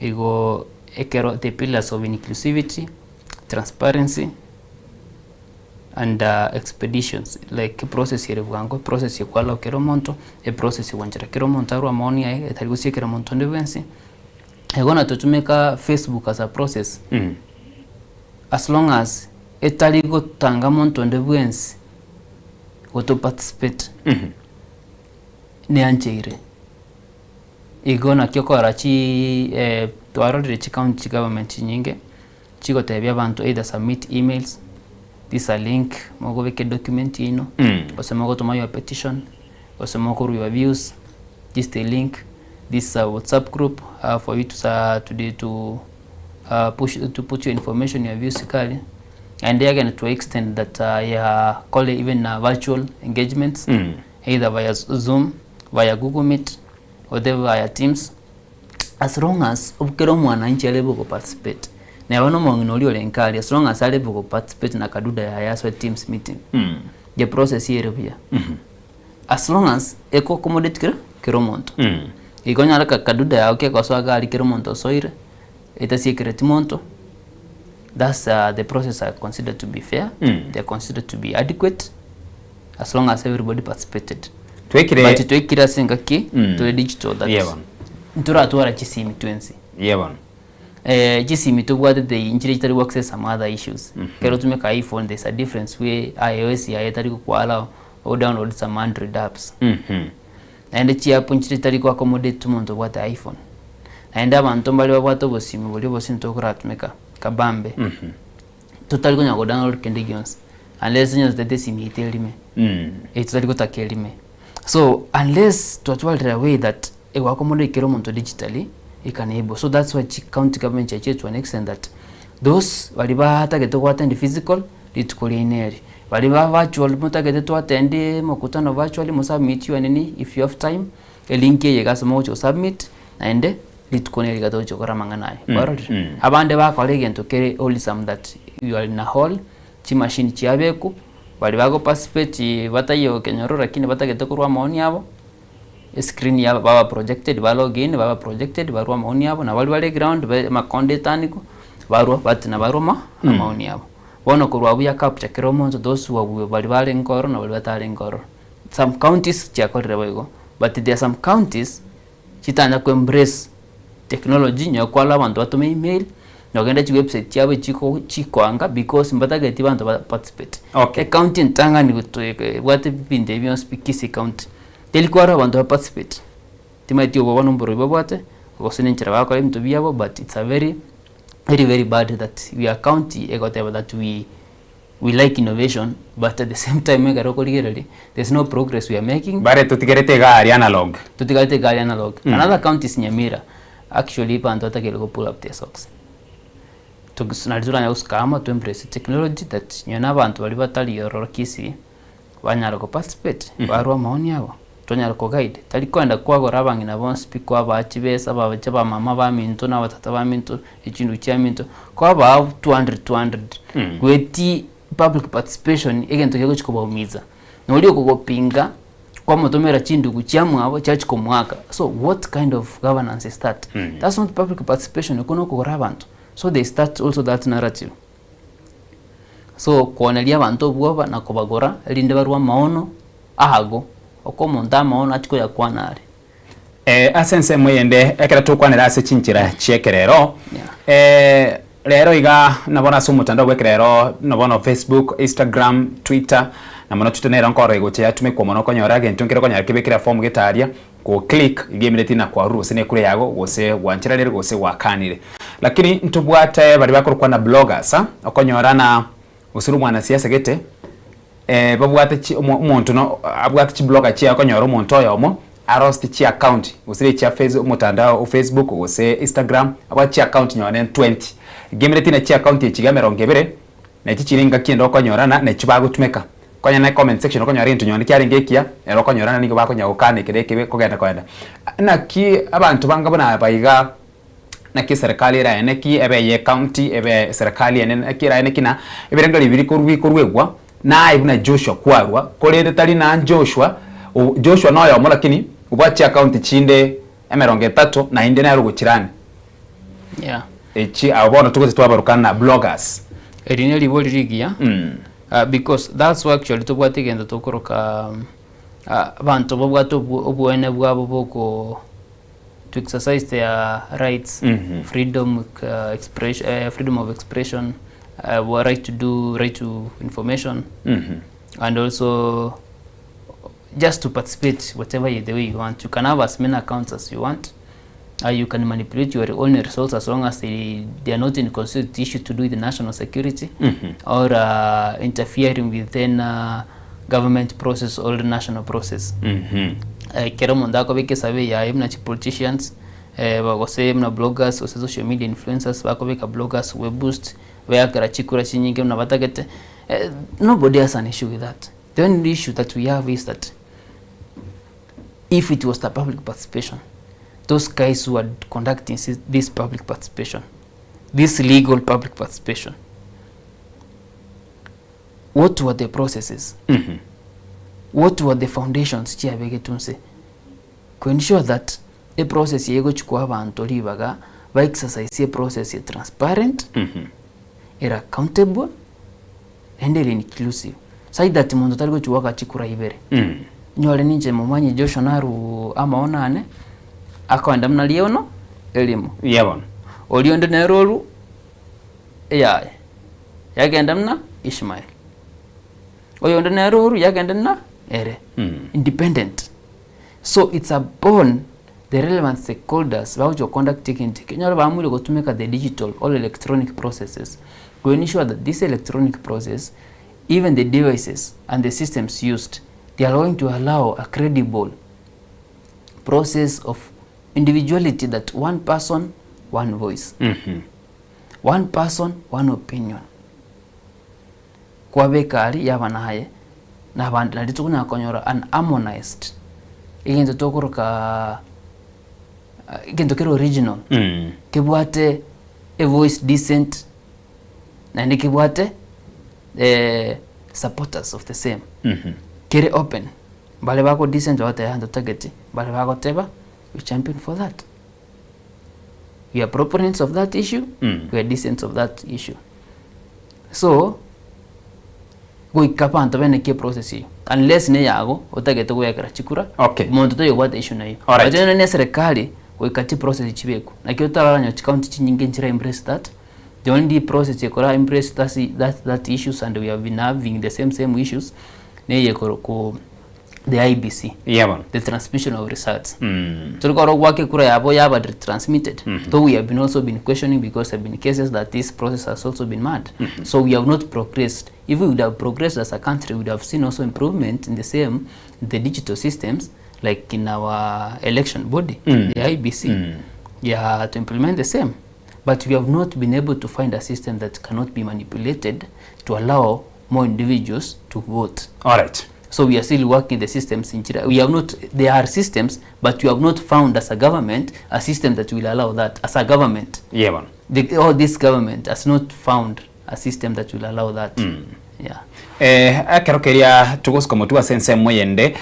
Igo ekero the pillars of inclusivity, transparency, and uh, expeditions like process ere bwango, process ekwalao kera omonto, eprocess egwanchera kera omonto arwe amaoni aye etari gosiekera monto onde bwensi. Igo natotumeka Facebook as a process as long as etari gotanga monto onde bwensi goto participate neancheire. Igo naki okora chi twarorire chi county government chinyinge chigotebia abanto either submit emails, this a link mogobeka edocument yaino, gose mogotoma your petition, gose mokorwa your views, this the link, this is a whatsapp group for you to to to push to put your information your views iga aria, naende again to extend that ya kore even virtual engagements either via zoom, via google meet, gose via teams. As long as kera omwananchi are able go participate, neba na omong'ina oria ore nka aria, as long as are able go participate na kaduda yaye asoe teams meeting, the process ere buya. As long as eko accommodate kera kera omonto. Igo onyore ka kaduda yago kegosoa iga aria kera omonto osoire, etasiekereti monto, that's the process I consider to be fair, they consider to be adequate, as long as everybody participated. Twekire- But twekire ase engaki Mm. tore digital that Yeah, bono. ntoratwara chisimi twensi. Yeah, bono. Eh, chisimi tobwate they nchire chitari go access some other issues. Ekero otumeka iPhone there's a difference way iOS yaye etari gokwara o download some Android apps. Naende chiapp nchire chitari go accommodate omonto obwate iPhone. Naende abanto mbare babwate obosimi boria obosimi tokoratumeka kabambe. Totari konya go download kende gionsi unless onye totagete esimi yaito erime eh totari gotaka erime. So unless twatwarire a way that ego accommodate kera omonto digitally e can able. So that's why chi county government chiachire to an extent that those baria batagete go attend physical rituko riaino eri, baria ba virtual motagete to attend mokutano virtually mo submit your nini if you have time elink eye iga ase mogochi go submit naende Rituko neri iga togochia gokora amang'ana aya. Kwarorire? Abande bakora egento kere wholesome that you are in a hall, chimashini chiabekwa, baria bago participate bataiyo kenyoro lakini batagete korwa amaoni abo, escreen yaba baba projected ba log in baba projected barwa amaoni abo, na baria bare ground ba amakondo etandikwa, barwa batina barwa ama amaoni abo. Bono korwa abwo ya capture kera omonto those who are baria barenge ororo na baria batarenge ororo. Some counties chiakorire boigo, but there are some counties chitanya ko embrace technology nyowe kwara abanto batome email nogende chiwebsite chiabo chiko chikoanga because mbatageti banto ba participate. Okay. Ecounty entang'ani gotoeka ebwate ebinto ebi bionsi pi Kisii county, teri kwarora abanto ba participate, timaeti obo bono mborobio babwate, gose na enchera bagokora ebinto biabo but it's a very very very bad that we are county egoteba that we We like innovation but at the same time ekero okorigereria there's no progress we are making. Bare totigerete iga aria analog. Totigarete iga aria analog. Another county is Nyamira actually abanto batakeire go pull up their socks. Nari toranyare gosuka amo to embrace technology that nonye na abanto baria batari ororo Kisii banyare go participate barwe amaoni abo tonyare ko guide tari koenda kwagora abang'ina bonsi pi kwabaa chibesa bache abamama baminto na abatata baminto echindugu chiaminto kwabaa 200 200 goetia public participation egento kegochi kobaumiza na oria okogopinga kwamotomera chindugu chiamwabo chiachi komoaka so what kind of governance is that that's not public participation okwo nokogora abanto so they start also that narrative. So kooneria abanto obwoba na kobagora, erinde barue amaono ago, oko omonto amaono achie koyakwana are. Ase ensemo eyende, ekero tokwanera ase chinchera chi'ekerero, rero iga nabono ase omotandao bw'ekerero, na bono Facebook, Instagram, Twitter, na mono Twitter nero nkorora egocha yatumekwa mono okonyora egento nkere okonyora kebekire eform gete aria, Go click iga emineti na kwarure gose nekura yago gose gwancheranire gose gwakanire. Lakini ntobwate baria bakorokwa na bloggers okonyora na gose ore omwanasiasa gete. Babwate chi omonto no abwate chiblogger chiaye okonyora omonto oyomo arosetie chiaccount gose chia face omotandao o Facebook gose Instagram abwate chiaccount nonye ne 20. Egemereti na chiaccount echi iga emerongo ebere nachi chire engaki ende okonyorana nachi bagotumeka. Konya ne comment section okonyora egento nonye kiarenge ekiya ere okonyorana nigo bakonya gokana ekere ekebe kogenda kogenda. Naki abanto banga buna aba iga. Naki eserekari eraene ki, ebe eye ecounty, ebe eserekari enene, naki eraene ki na ebirengererio biria korwa bikorwegwa, naye buna Joshua kwarwa, korende tari na Joshua, o Joshua noyomo lakini obwate chiacounty chinde emerongo etato naende nere ogochirani. Yeah. Echi abo bono togocha twabarokana na bloggers. Eri neribori rigiya, because that's why actually tobwate egento tokoroka abanto babwate obwo obwoene bwabo boko to exercise their rights, freedom, expression, freedom of expression, right to do, right to information, and also just to participate whatever the way you want. You can have as many accounts as you want. You can manipulate your own results as long as they, they are not in conflict issue to do with national security or interfering within government process or national process. Ekero omonto akobeka esurvey yaye buna chi politicians gose buna bloggers gose social media influencers bakobeka bloggers we boost beakera chikura chinyinge buna batagete nobody has an issue with that. The only issue that we have is that if it was the public participation those guys who are conducting this public participation this legal public participation what were the processes what were the foundations chiabegetwe nse to ensure that eprocess eye egochi koa abanto ribaga ba exercise eprocess e transparent ere accountable naende ere inclusive such that monto tari gochi goaka chikura ibere nyore ninche momanyi Joshua naru amaono ane akoenda buna riono erimo Buya bono. oria onde nere oru eyaye yagenda buna Ishmael oyonde nere oru yagenda buna ere independent so it's upon the relevant stakeholders bagochi go conduct egento eke onyore baamwire gotumeka the digital or electronic processes to ensure that this electronic process even the devices and the systems used they are going to allow a credible process of individuality that one person one voice one person one opinion kwabeka aria yaba naye na abande nario tokonyara konyora an harmonized egento tokoroka egento kere original kebwate evoice decent naende kebwate supporters of the same kere open mbare bako decent bagoteba yaya ntotageti mbare bagoteba we champion for that we are proponents of that issue we are decent of that issue so goika abanto beneki eprocess eyio unless neyago otagete goyakera chikura Okay. monto taiyo obwate issue nayo Alright. but onye ne eserekari goika chiprocess chibekwe naki otarora chicounty chinyinge nchira embrace that the only process ekora embrace that, that, that issues and we have been having the same same issues neye ku the IEBC Yeah, bono. the transmission of results mm. Turi gwaka ekura yabo yaba transmitted though we have been also been questioning because there have been cases that this process has also been mad so we have not progressed if we would have progressed as a country we would have seen also improvement in the same the digital systems like in our election body the IEBC yeah to implement the same but we have not been able to find a system that cannot be manipulated to allow more individuals to vote Alright. so we are still working the systems in Chira. We have not, there are systems, but we have not found as a government a system that will allow that as a government. Yeah, bono. The, all this government has not found a system that will allow that. Yeah. Ekero keria togosuka motwe ase ensemo eyende,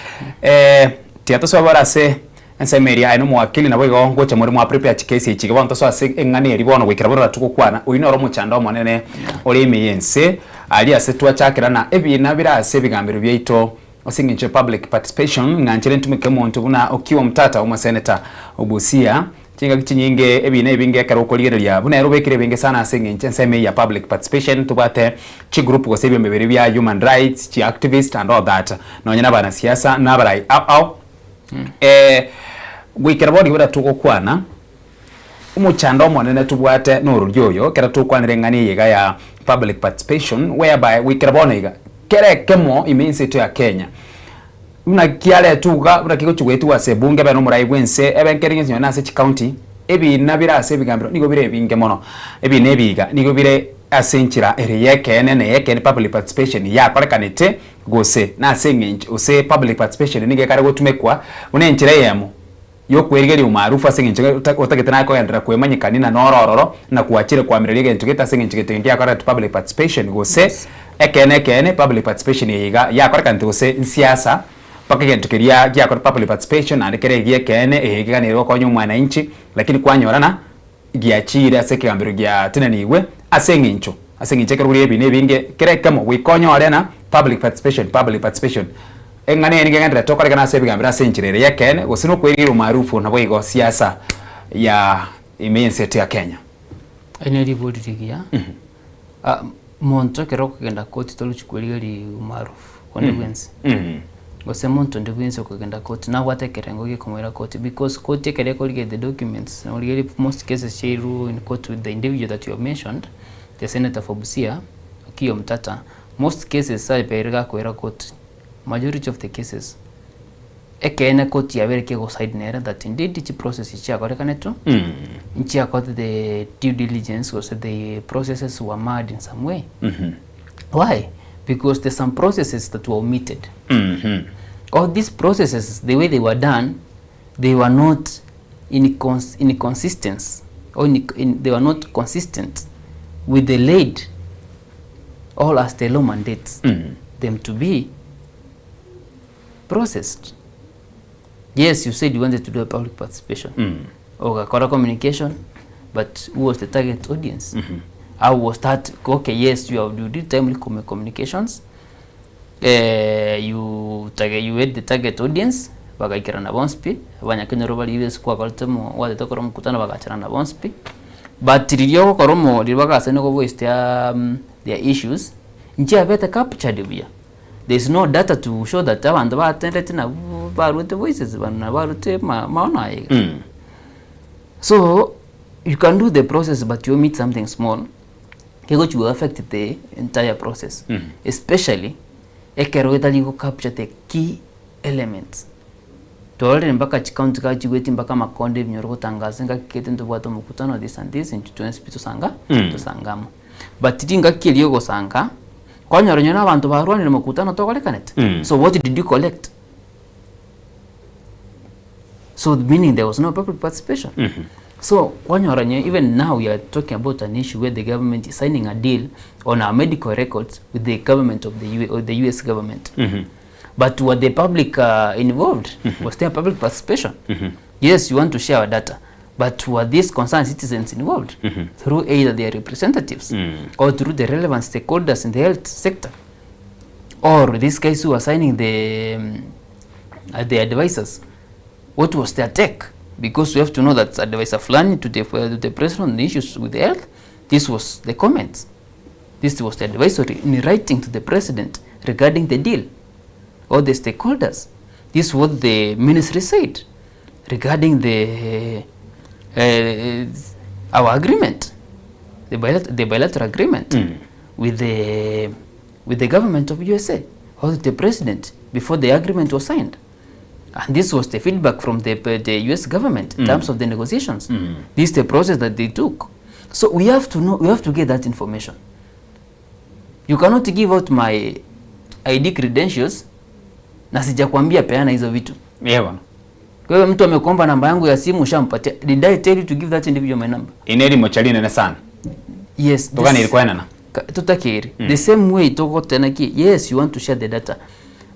tiga tosoe bare ase ensemo eria aye na omowakili nabo igo ngocha more mwa prepare chikesi echi iga bono tosoe ase eng'ana eria bono goikera bororo togokwana, oyio noro omochando omonene ore ime y'ense, aria ase twachakera na ebina bire ase ebigambero biaito ase eng'encho ya public participation ng'a nchere ntumeke omonto buna Okiwa Omtata omoseneta o Busia Chingaki chinyinge ebiina ebinge ekero okorigereria buna ere obekire ebinge sana ase eng'encho ensemo eye ya public participation tobwate chigroup gose ebiombe biria bia human rights, chi activist and all that nonye na abanasiasa na abarai ao ao goikera bono iga buna togokwana omochando omonene tobwate nororia oyo ekero tokwanera eng'ana eye iga ya public participation whereby goikera bono iga. Kera ekemo ime ense yaito ya Kenya, buna kiaretwe iga, buna kegochia goetigwa ase ebunge ebe nomorai bw'ense, ebe nkere gionsi nonya na ase chicounty, ebina bire ase ebigambero nigo bire ebinge mono. Ebina ebi iga nigo bire ase enchera ere y'ekeene na ey'ekeene public participation yakorekanete gose nase eng'encho gose public participation nigo ekare gotumekwa buna enchera eyemo y'okwerigeria umaarufu ase eng'encho otagete naye kogenderera kwemanyekania na noro ororo na kwachire koamireria egento gete ase eng'encho gete ngiakoretwe public participation gose ekeene ekeene public participation eye iga yakorekanete gose nsiasa mpaka egento keria giakoretwe public participation naende kere egia ekeene eye ekeganire gokonya omwananchi lakini kwanyora na giachiire ase ekegambero giatenenigwe ase eng'encho ase eng'encho ekero buna ebina ebinge kera ekemo goika onyore na public participation public participation. Eng'ana eye nigo egendererete okorekana ase ebigambero ase enchera ere y'ekeene gose nokwerigeria omaarufu naboigo siasa ya ime y'ense yaito ya Kenya. Eri ne ribori rigiya. Ah, monto ekero okogenda koti toruchi kwerigeria umaarufu onde bwensi. Gose monto onde bwensi okogenda koti nabwate ekerengo gekomoira koti because koti ekero ekorigereria the documents norigereria most cases chiairwe in court with the individual that you have mentioned, the senator for Busia, Okiya Omtata, most cases abeire gakoira koti, majority of the cases, ekeene koti yabeire kego side nere that indeed chiprocess echi chiakorekanetwe, nchiakorete the due diligence gose the processes were marred in some way. Why? Because there's some processes that were omitted. All these processes, the way they were done, they were not in, cons in consistence, or in, in, they were not consistent with the laid or as the law mandates them to be processed. Yes, you said you wanted to do a public participation. Ogakora communication, but who was the target audience? How was that? Okay, yes, you have you did timely communications. You target, you had the target audience bagaikerana bonsi pi abanyakenyoro baria bese kwakorete mo gwatete gokora omokutano bagacharana bonsi pi but riria ogokora omo riria bagasani go voice their, their issues nchiabete captured buya. There is no data to show that abanto batendete nabwo barwete voices bano nabo barwete maono aya iga. So you can do the process but you omit something small kegochi go affect the entire process especially ekero getari go capture the key elements. Twarorire mpaka chicounty gachigweti mpaka amakonde ebinyoro gotangasa engaki gete ntobwate omokutano this and this intwe twensi pi tosanga tosanga amo. But ringaki eria ogosanga kwanyora onye na abanto barwanire mokutano tokorekanete so what did you collect? So meaning there was no public participation. So kwanyora onye even now we are talking about an issue where the government is signing a deal on our medical records with the government of the U or the US government. But were the public involved? Was there public participation? Yes, you want to share our data, but were these concerned citizens involved? Through either their representatives or through the relevant stakeholders in the health sector, or these guys who are signing the advisors, what was their take? Because we have to know that advisor fulani to the president on the issues with the health, this was the comments. This was the advisory in writing to the president regarding the deal or the stakeholders. This is what the ministry said regarding the our agreement, the bilateral agreement with the government of USA or the president before the agreement was signed. And this was the feedback from the US government in terms of the negotiations. This is the process that they took. So we have to know, we have to get that information. You cannot give out my ID credentials na sijakwambia peana hizo vitu. Yeah, bwana. Kwa hiyo mtu amekuomba namba yangu ya simu ushampatia. Did I tell you to give that individual my number? Ineri mochali nene sana. Yes. Tokani ilikuwa nana. Tutakiri. The same way toko tena ki. Yes, you want to share the data.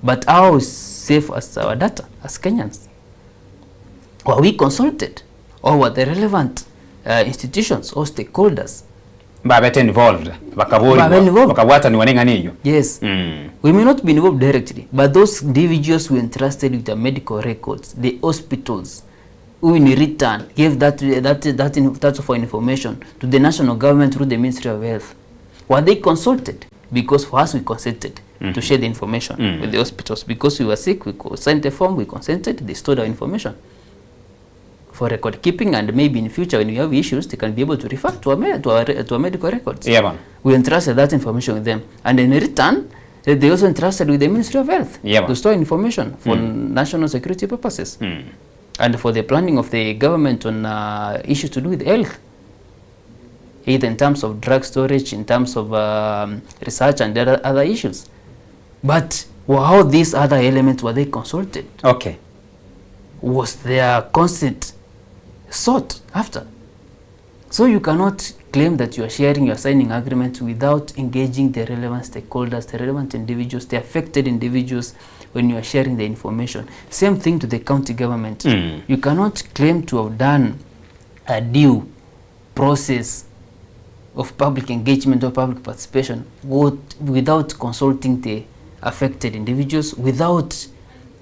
But how safe as our data as Kenyans? Were we consulted? Or were the relevant institutions or stakeholders Babete involved. Bakabori. Babe involved. Bakabwata ni wanenga niyo. Yes. We may not be involved directly, but those individuals who entrusted with the medical records, the hospitals, who in return gave that for information to the national government through the Ministry of Health, were they consulted? Because for us, we consented to share the information with the hospitals. Because we were sick, we signed the form, we consented, they stored our information for record keeping, and maybe in future when we have issues, they can be able to refer to our medical records. Yeah, bwana. We entrusted that information with them, and in return, They, they also entrusted with the Ministry of Health Yebo. to store information for Mm. national security purposes Mm. and for the planning of the government on uh, issues to do with health either in terms of drug storage, in terms of um, research and other, other issues. But how these other elements were they consulted? Okay. Was their consent sought after? So you cannot claim that you are sharing, you are signing agreements without engaging the relevant stakeholders, the relevant individuals, the affected individuals when you are sharing the information. Same thing to the county government. Mm. You cannot claim to have done a due process of public engagement or public participation what, without consulting the affected individuals, without,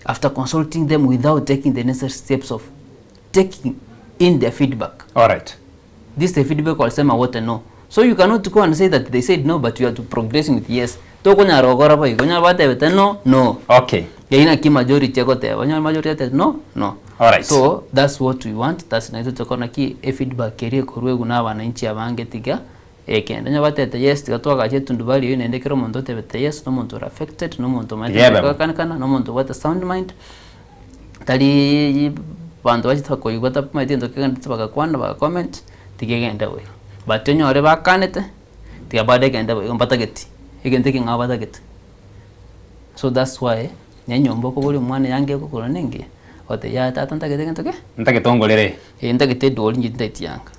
after consulting them, without taking the necessary steps of taking in their feedback. All right. This the feedback walisema wote no. So you cannot go and say that they said no but you are to progressing with yes. Tokonyara gokora boigo, onyore batebete no, no. Okay. Eyio naki majority egoteba, onyore majority etebete no, no. Alright. So that's what we want, that's naintwe tokora naki efeedback eria ekorwa na abananchi abange tiga ekende. Onye batebete yes tiga twagache etundubari eyio naende ekero omonto otebete yes, na omonto ore affected, na omonto omanyete Yebemo. gokankana, na omonto obwate sound mind, tariiii banto bachete koigwa tabamaeti gento kegenderete bagakwana bagacomment, tiga egende boigo. But onyore bakanete, tiga bado egende boigo mbatageti, egento ekeng'ao batagete. So that's why, na enyomba okoboria omwana eanga egokora na engiya, ogoteba yaya tata ntagete egento ke? Ntagete ongorere. Eh ntagete edori inche tintageti yanga.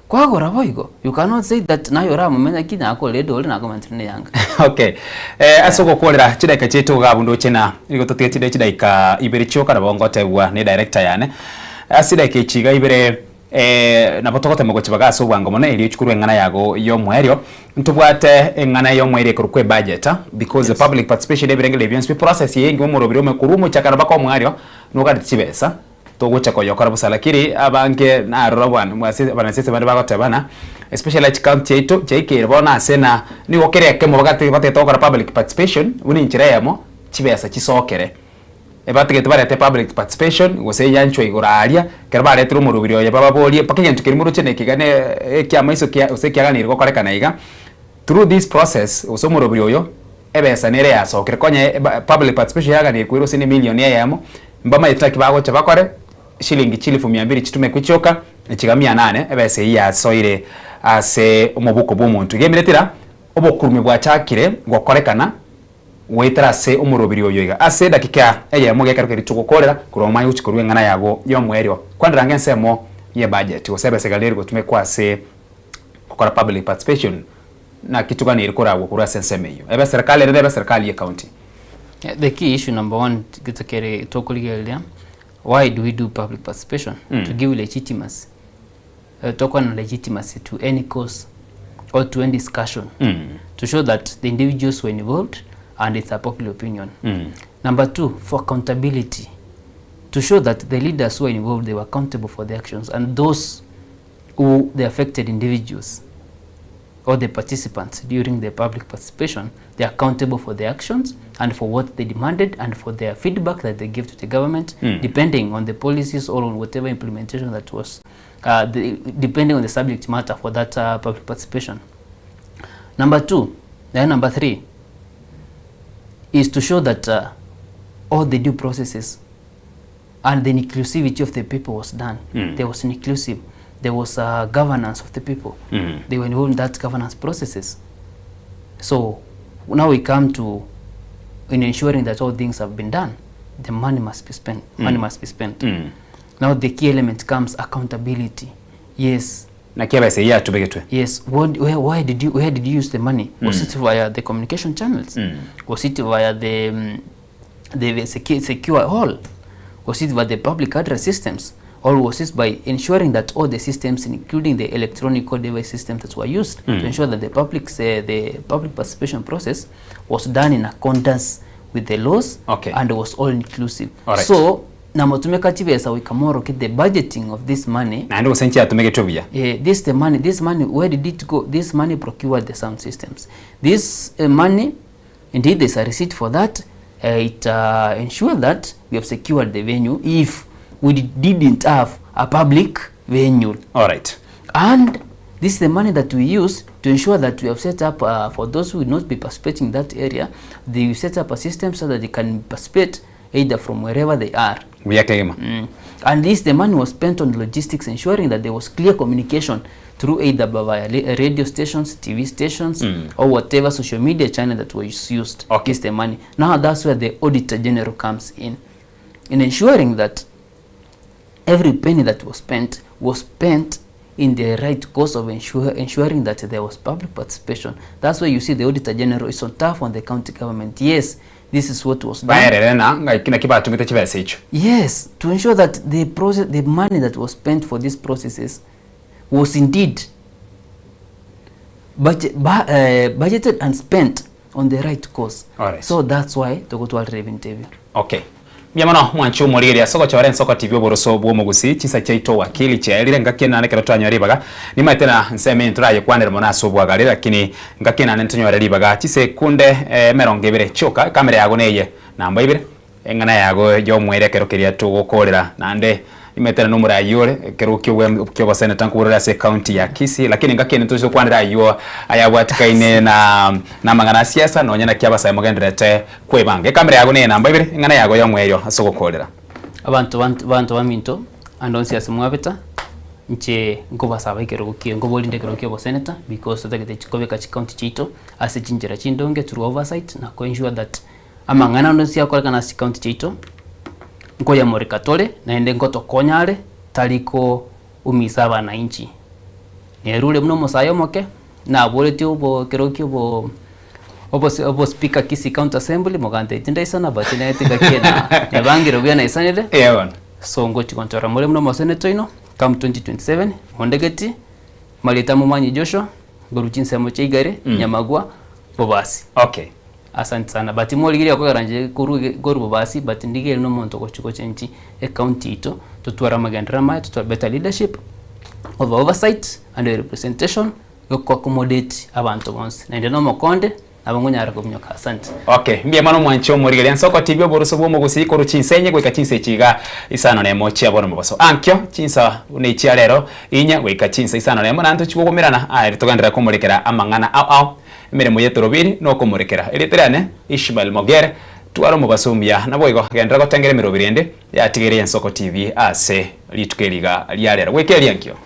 Kwagora boigo, you cannot say that naye oramomenya ki nakorire edori nakomentire na eyanga. Okay. Eh, ase ogokorera chidaika chiaito iga abwo ndoche na nigo totige chinde chidaika ibere chioka nabo ngotebwa ne director yane. Ase chidaika echi iga ibere eh, nabo togotema gochibaga ase obwango mono erio chikorwa eng'ana yago ya omoerio. Ntobwate eng'ana ya omoerio ekorokwa ebudget because the public participation ebirengererio bionsi pi process eye engima omoroberi ome korwa omochakano mpaka omoerio nogareti chibesa. Togocha koyokora bosa lakini abange narora bwana ase abanasiasa bande bagotebana especially chicounty chiaito chiaikeire bono ase na nigo kere ekemo bagate batagete gokora public participation buna enchera eyemo chibesa chisokere. Ebatagete barete public participation gose eyanchwa igoro aria ekero baretire omorobiri oye bababorie mpaka egento keria moroche na ekiga ne ekiamaiso kia gose ekiaganire gokorekana iga through this process gose omorobiri oyo Ebesa nere yasokire konya public participation yaganire koirwa ase nemilion eyemo, mbamaete naki bagocha bakore, shilingi chilifu mia mbili chitumekwe chioka, echiga mia nane, ebesa eyio yasoire ase omobuko bw'omonto. Iga emineti ira, obokurumi bwachakire gokorekana goetera ase omorobiri oyo iga. Ase edakika eyemo gekero keria togokorera korwa omanye gochia korwa eng'ana yago y'omoerio. Kwanera ange ensemo y'ebudget gose ebesa iga reri gotumekwa ase gokora public participation. Naki toganeire koragwa korwa ase ensemo eyio, ebe serikali ere ebe serikali ye county. The key issue number one getokere tokorigereria why do we do public participation mm. to give legitimacy uh, tokwana legitimacy to any cause or to any discussion mm. to show that the individuals were involved and it's a popular opinion mm. number two for accountability to show that the leaders who were involved they were accountable for their actions and those who the affected individuals or the participants during the public participation, they are accountable for their actions and for what they demanded and for their feedback that they give to the government, mm. depending on the policies or on whatever implementation that was, uh, the, depending on the subject matter for that uh, public participation. Number two, then number three, is to show that uh, all the due processes and the inclusivity of the people was done. Mm. There was inclusive, there was a governance of the people. Mm. They were involved in that governance processes. So now we come to in ensuring that all things have been done, the money must be spent. Mm. Money must be spent. Mm. Now the key element comes accountability. Yes. Naki ebesa eyio yatubegetwe. Yes, what, where, why did you, where did you use the money? Mm. Was it via the communication channels? Mm. Was it via the, um, the secure, secure hall? Was it via the public address systems? Or was it by ensuring that all the systems, including the electronic code device systems that were used mm. to ensure that the public, uh, the public participation process was done in accordance with the laws okay. and was all inclusive. All right. So namotumeka chibesa wikamoroki the budgeting of this money Naende gose nchiatumegetwe buya. Eh, this the money this money where did it go this money procured the sound systems this uh, money indeed there's a receipt for that uh, it uh, ensured that we have secured the venue if we didn't have a public venue all right and This is the money that we use to ensure that we have set up uh, for those who will not be participating in that area, they will set up a system so that they can participate either from wherever they are. Buya kegima. Mm. And this the money was spent on logistics, ensuring that there was clear communication through either via radio stations, TV stations, Mm. or whatever social media channel that was used. Okay. This the money. Now that's where the Auditor General comes in, in ensuring that every penny that was spent was spent in the right course of ensure, ensuring that there was public participation. That's why you see the Auditor General is so tough on the county government. Yes, this is what was done. Baerere na ng'ai naki batumete chibesa echio. Yes, to ensure that the process, the money that was spent for these processes was indeed budget, ba, uh, budgeted and spent on the right course. Alright. So that's why togotwarire ebinto ebio. Okay. Mbuya mono mwanche omorigereria ase ogochora ensoko TV oboroso bw'omogusii chinsa chiaito wakili chiaerire ngaki enane ekero twanyora ribaga nimaete na nsemo eye ntorayekwanere mono ase obwagare lakini ngaki enane ntonyore ribaga chisekunde emerongo ebere chioka ekamera yago neye namba ibere Eng'ana yago y'omwere ekero keria togokoorera, naende nimetera nomoraai ore ekero ki'oboseneta nkoborore ase ecounty ya Kisii, lakini engaki ende ntoche tokwanera ayio ayabwatikaine na namang'ana a siasa nonya naki abasae mogendererete kwebanga. Ekamera yago neye namba ibere, eng'ana yago y'omwerio ase ogokoorera. Abanto abanto baminto, ande onsi ase mwabeta, inche nkobasaba ekerogo ki nkoborinde ekerogo kia oboseneta because totagete kobeka chicounty chiaito ase chinchera chindonge through oversight na ko ensure that Amang'ana ande onsi akorekana ase chikaunti chiaito, nkoyamoreka tore, naende nkotokonya are, tari koumisa abanainchi. Nerure buna omosae omoke, naboretie obo ekero kia obo obos obospika Kisii County Assembly, mogantebi tindaisana but naete ngaki na nebangire buya naisanire, Eeh bono. so ngochi gonchora more buna omosenetor oino, come 2027, ondegeti, marieta Momanyi Joshua, nkorwa chinsemo chia Igare, Nyamagwa, Bobasi. Okay. Asante sana but morigereria okogera inche korwa korwa bobasi but ndigere na omonto ogochi gochenchi ecounty yaito totware amagenderero amaya totware better leadership of oversight and representation yoko accommodate abanto bonsi naende na omokonde nabo ngonyara kominyoka asante. Okay, mbuya mono mwanche omorigereria nsoko TV oboruso bwa omogusii korwa chinsa enye goika chinsa echi iga isano na emo chia bono mobaso. Ankio chinsa buna echi chia rero inya goika chinsa isano na emo naende tochie gokumerana aye togenderere komorekera amang'ana ao ao. Emeremo y'etorobiri nokomorekera. Erieta riane Ishmael Mogere, twara omobaso omuya, naboigo genderera gotengera emerobiri ende yatigeire y'Ensoko TV ase rituko eri iga ria rero. Goika eria nkio.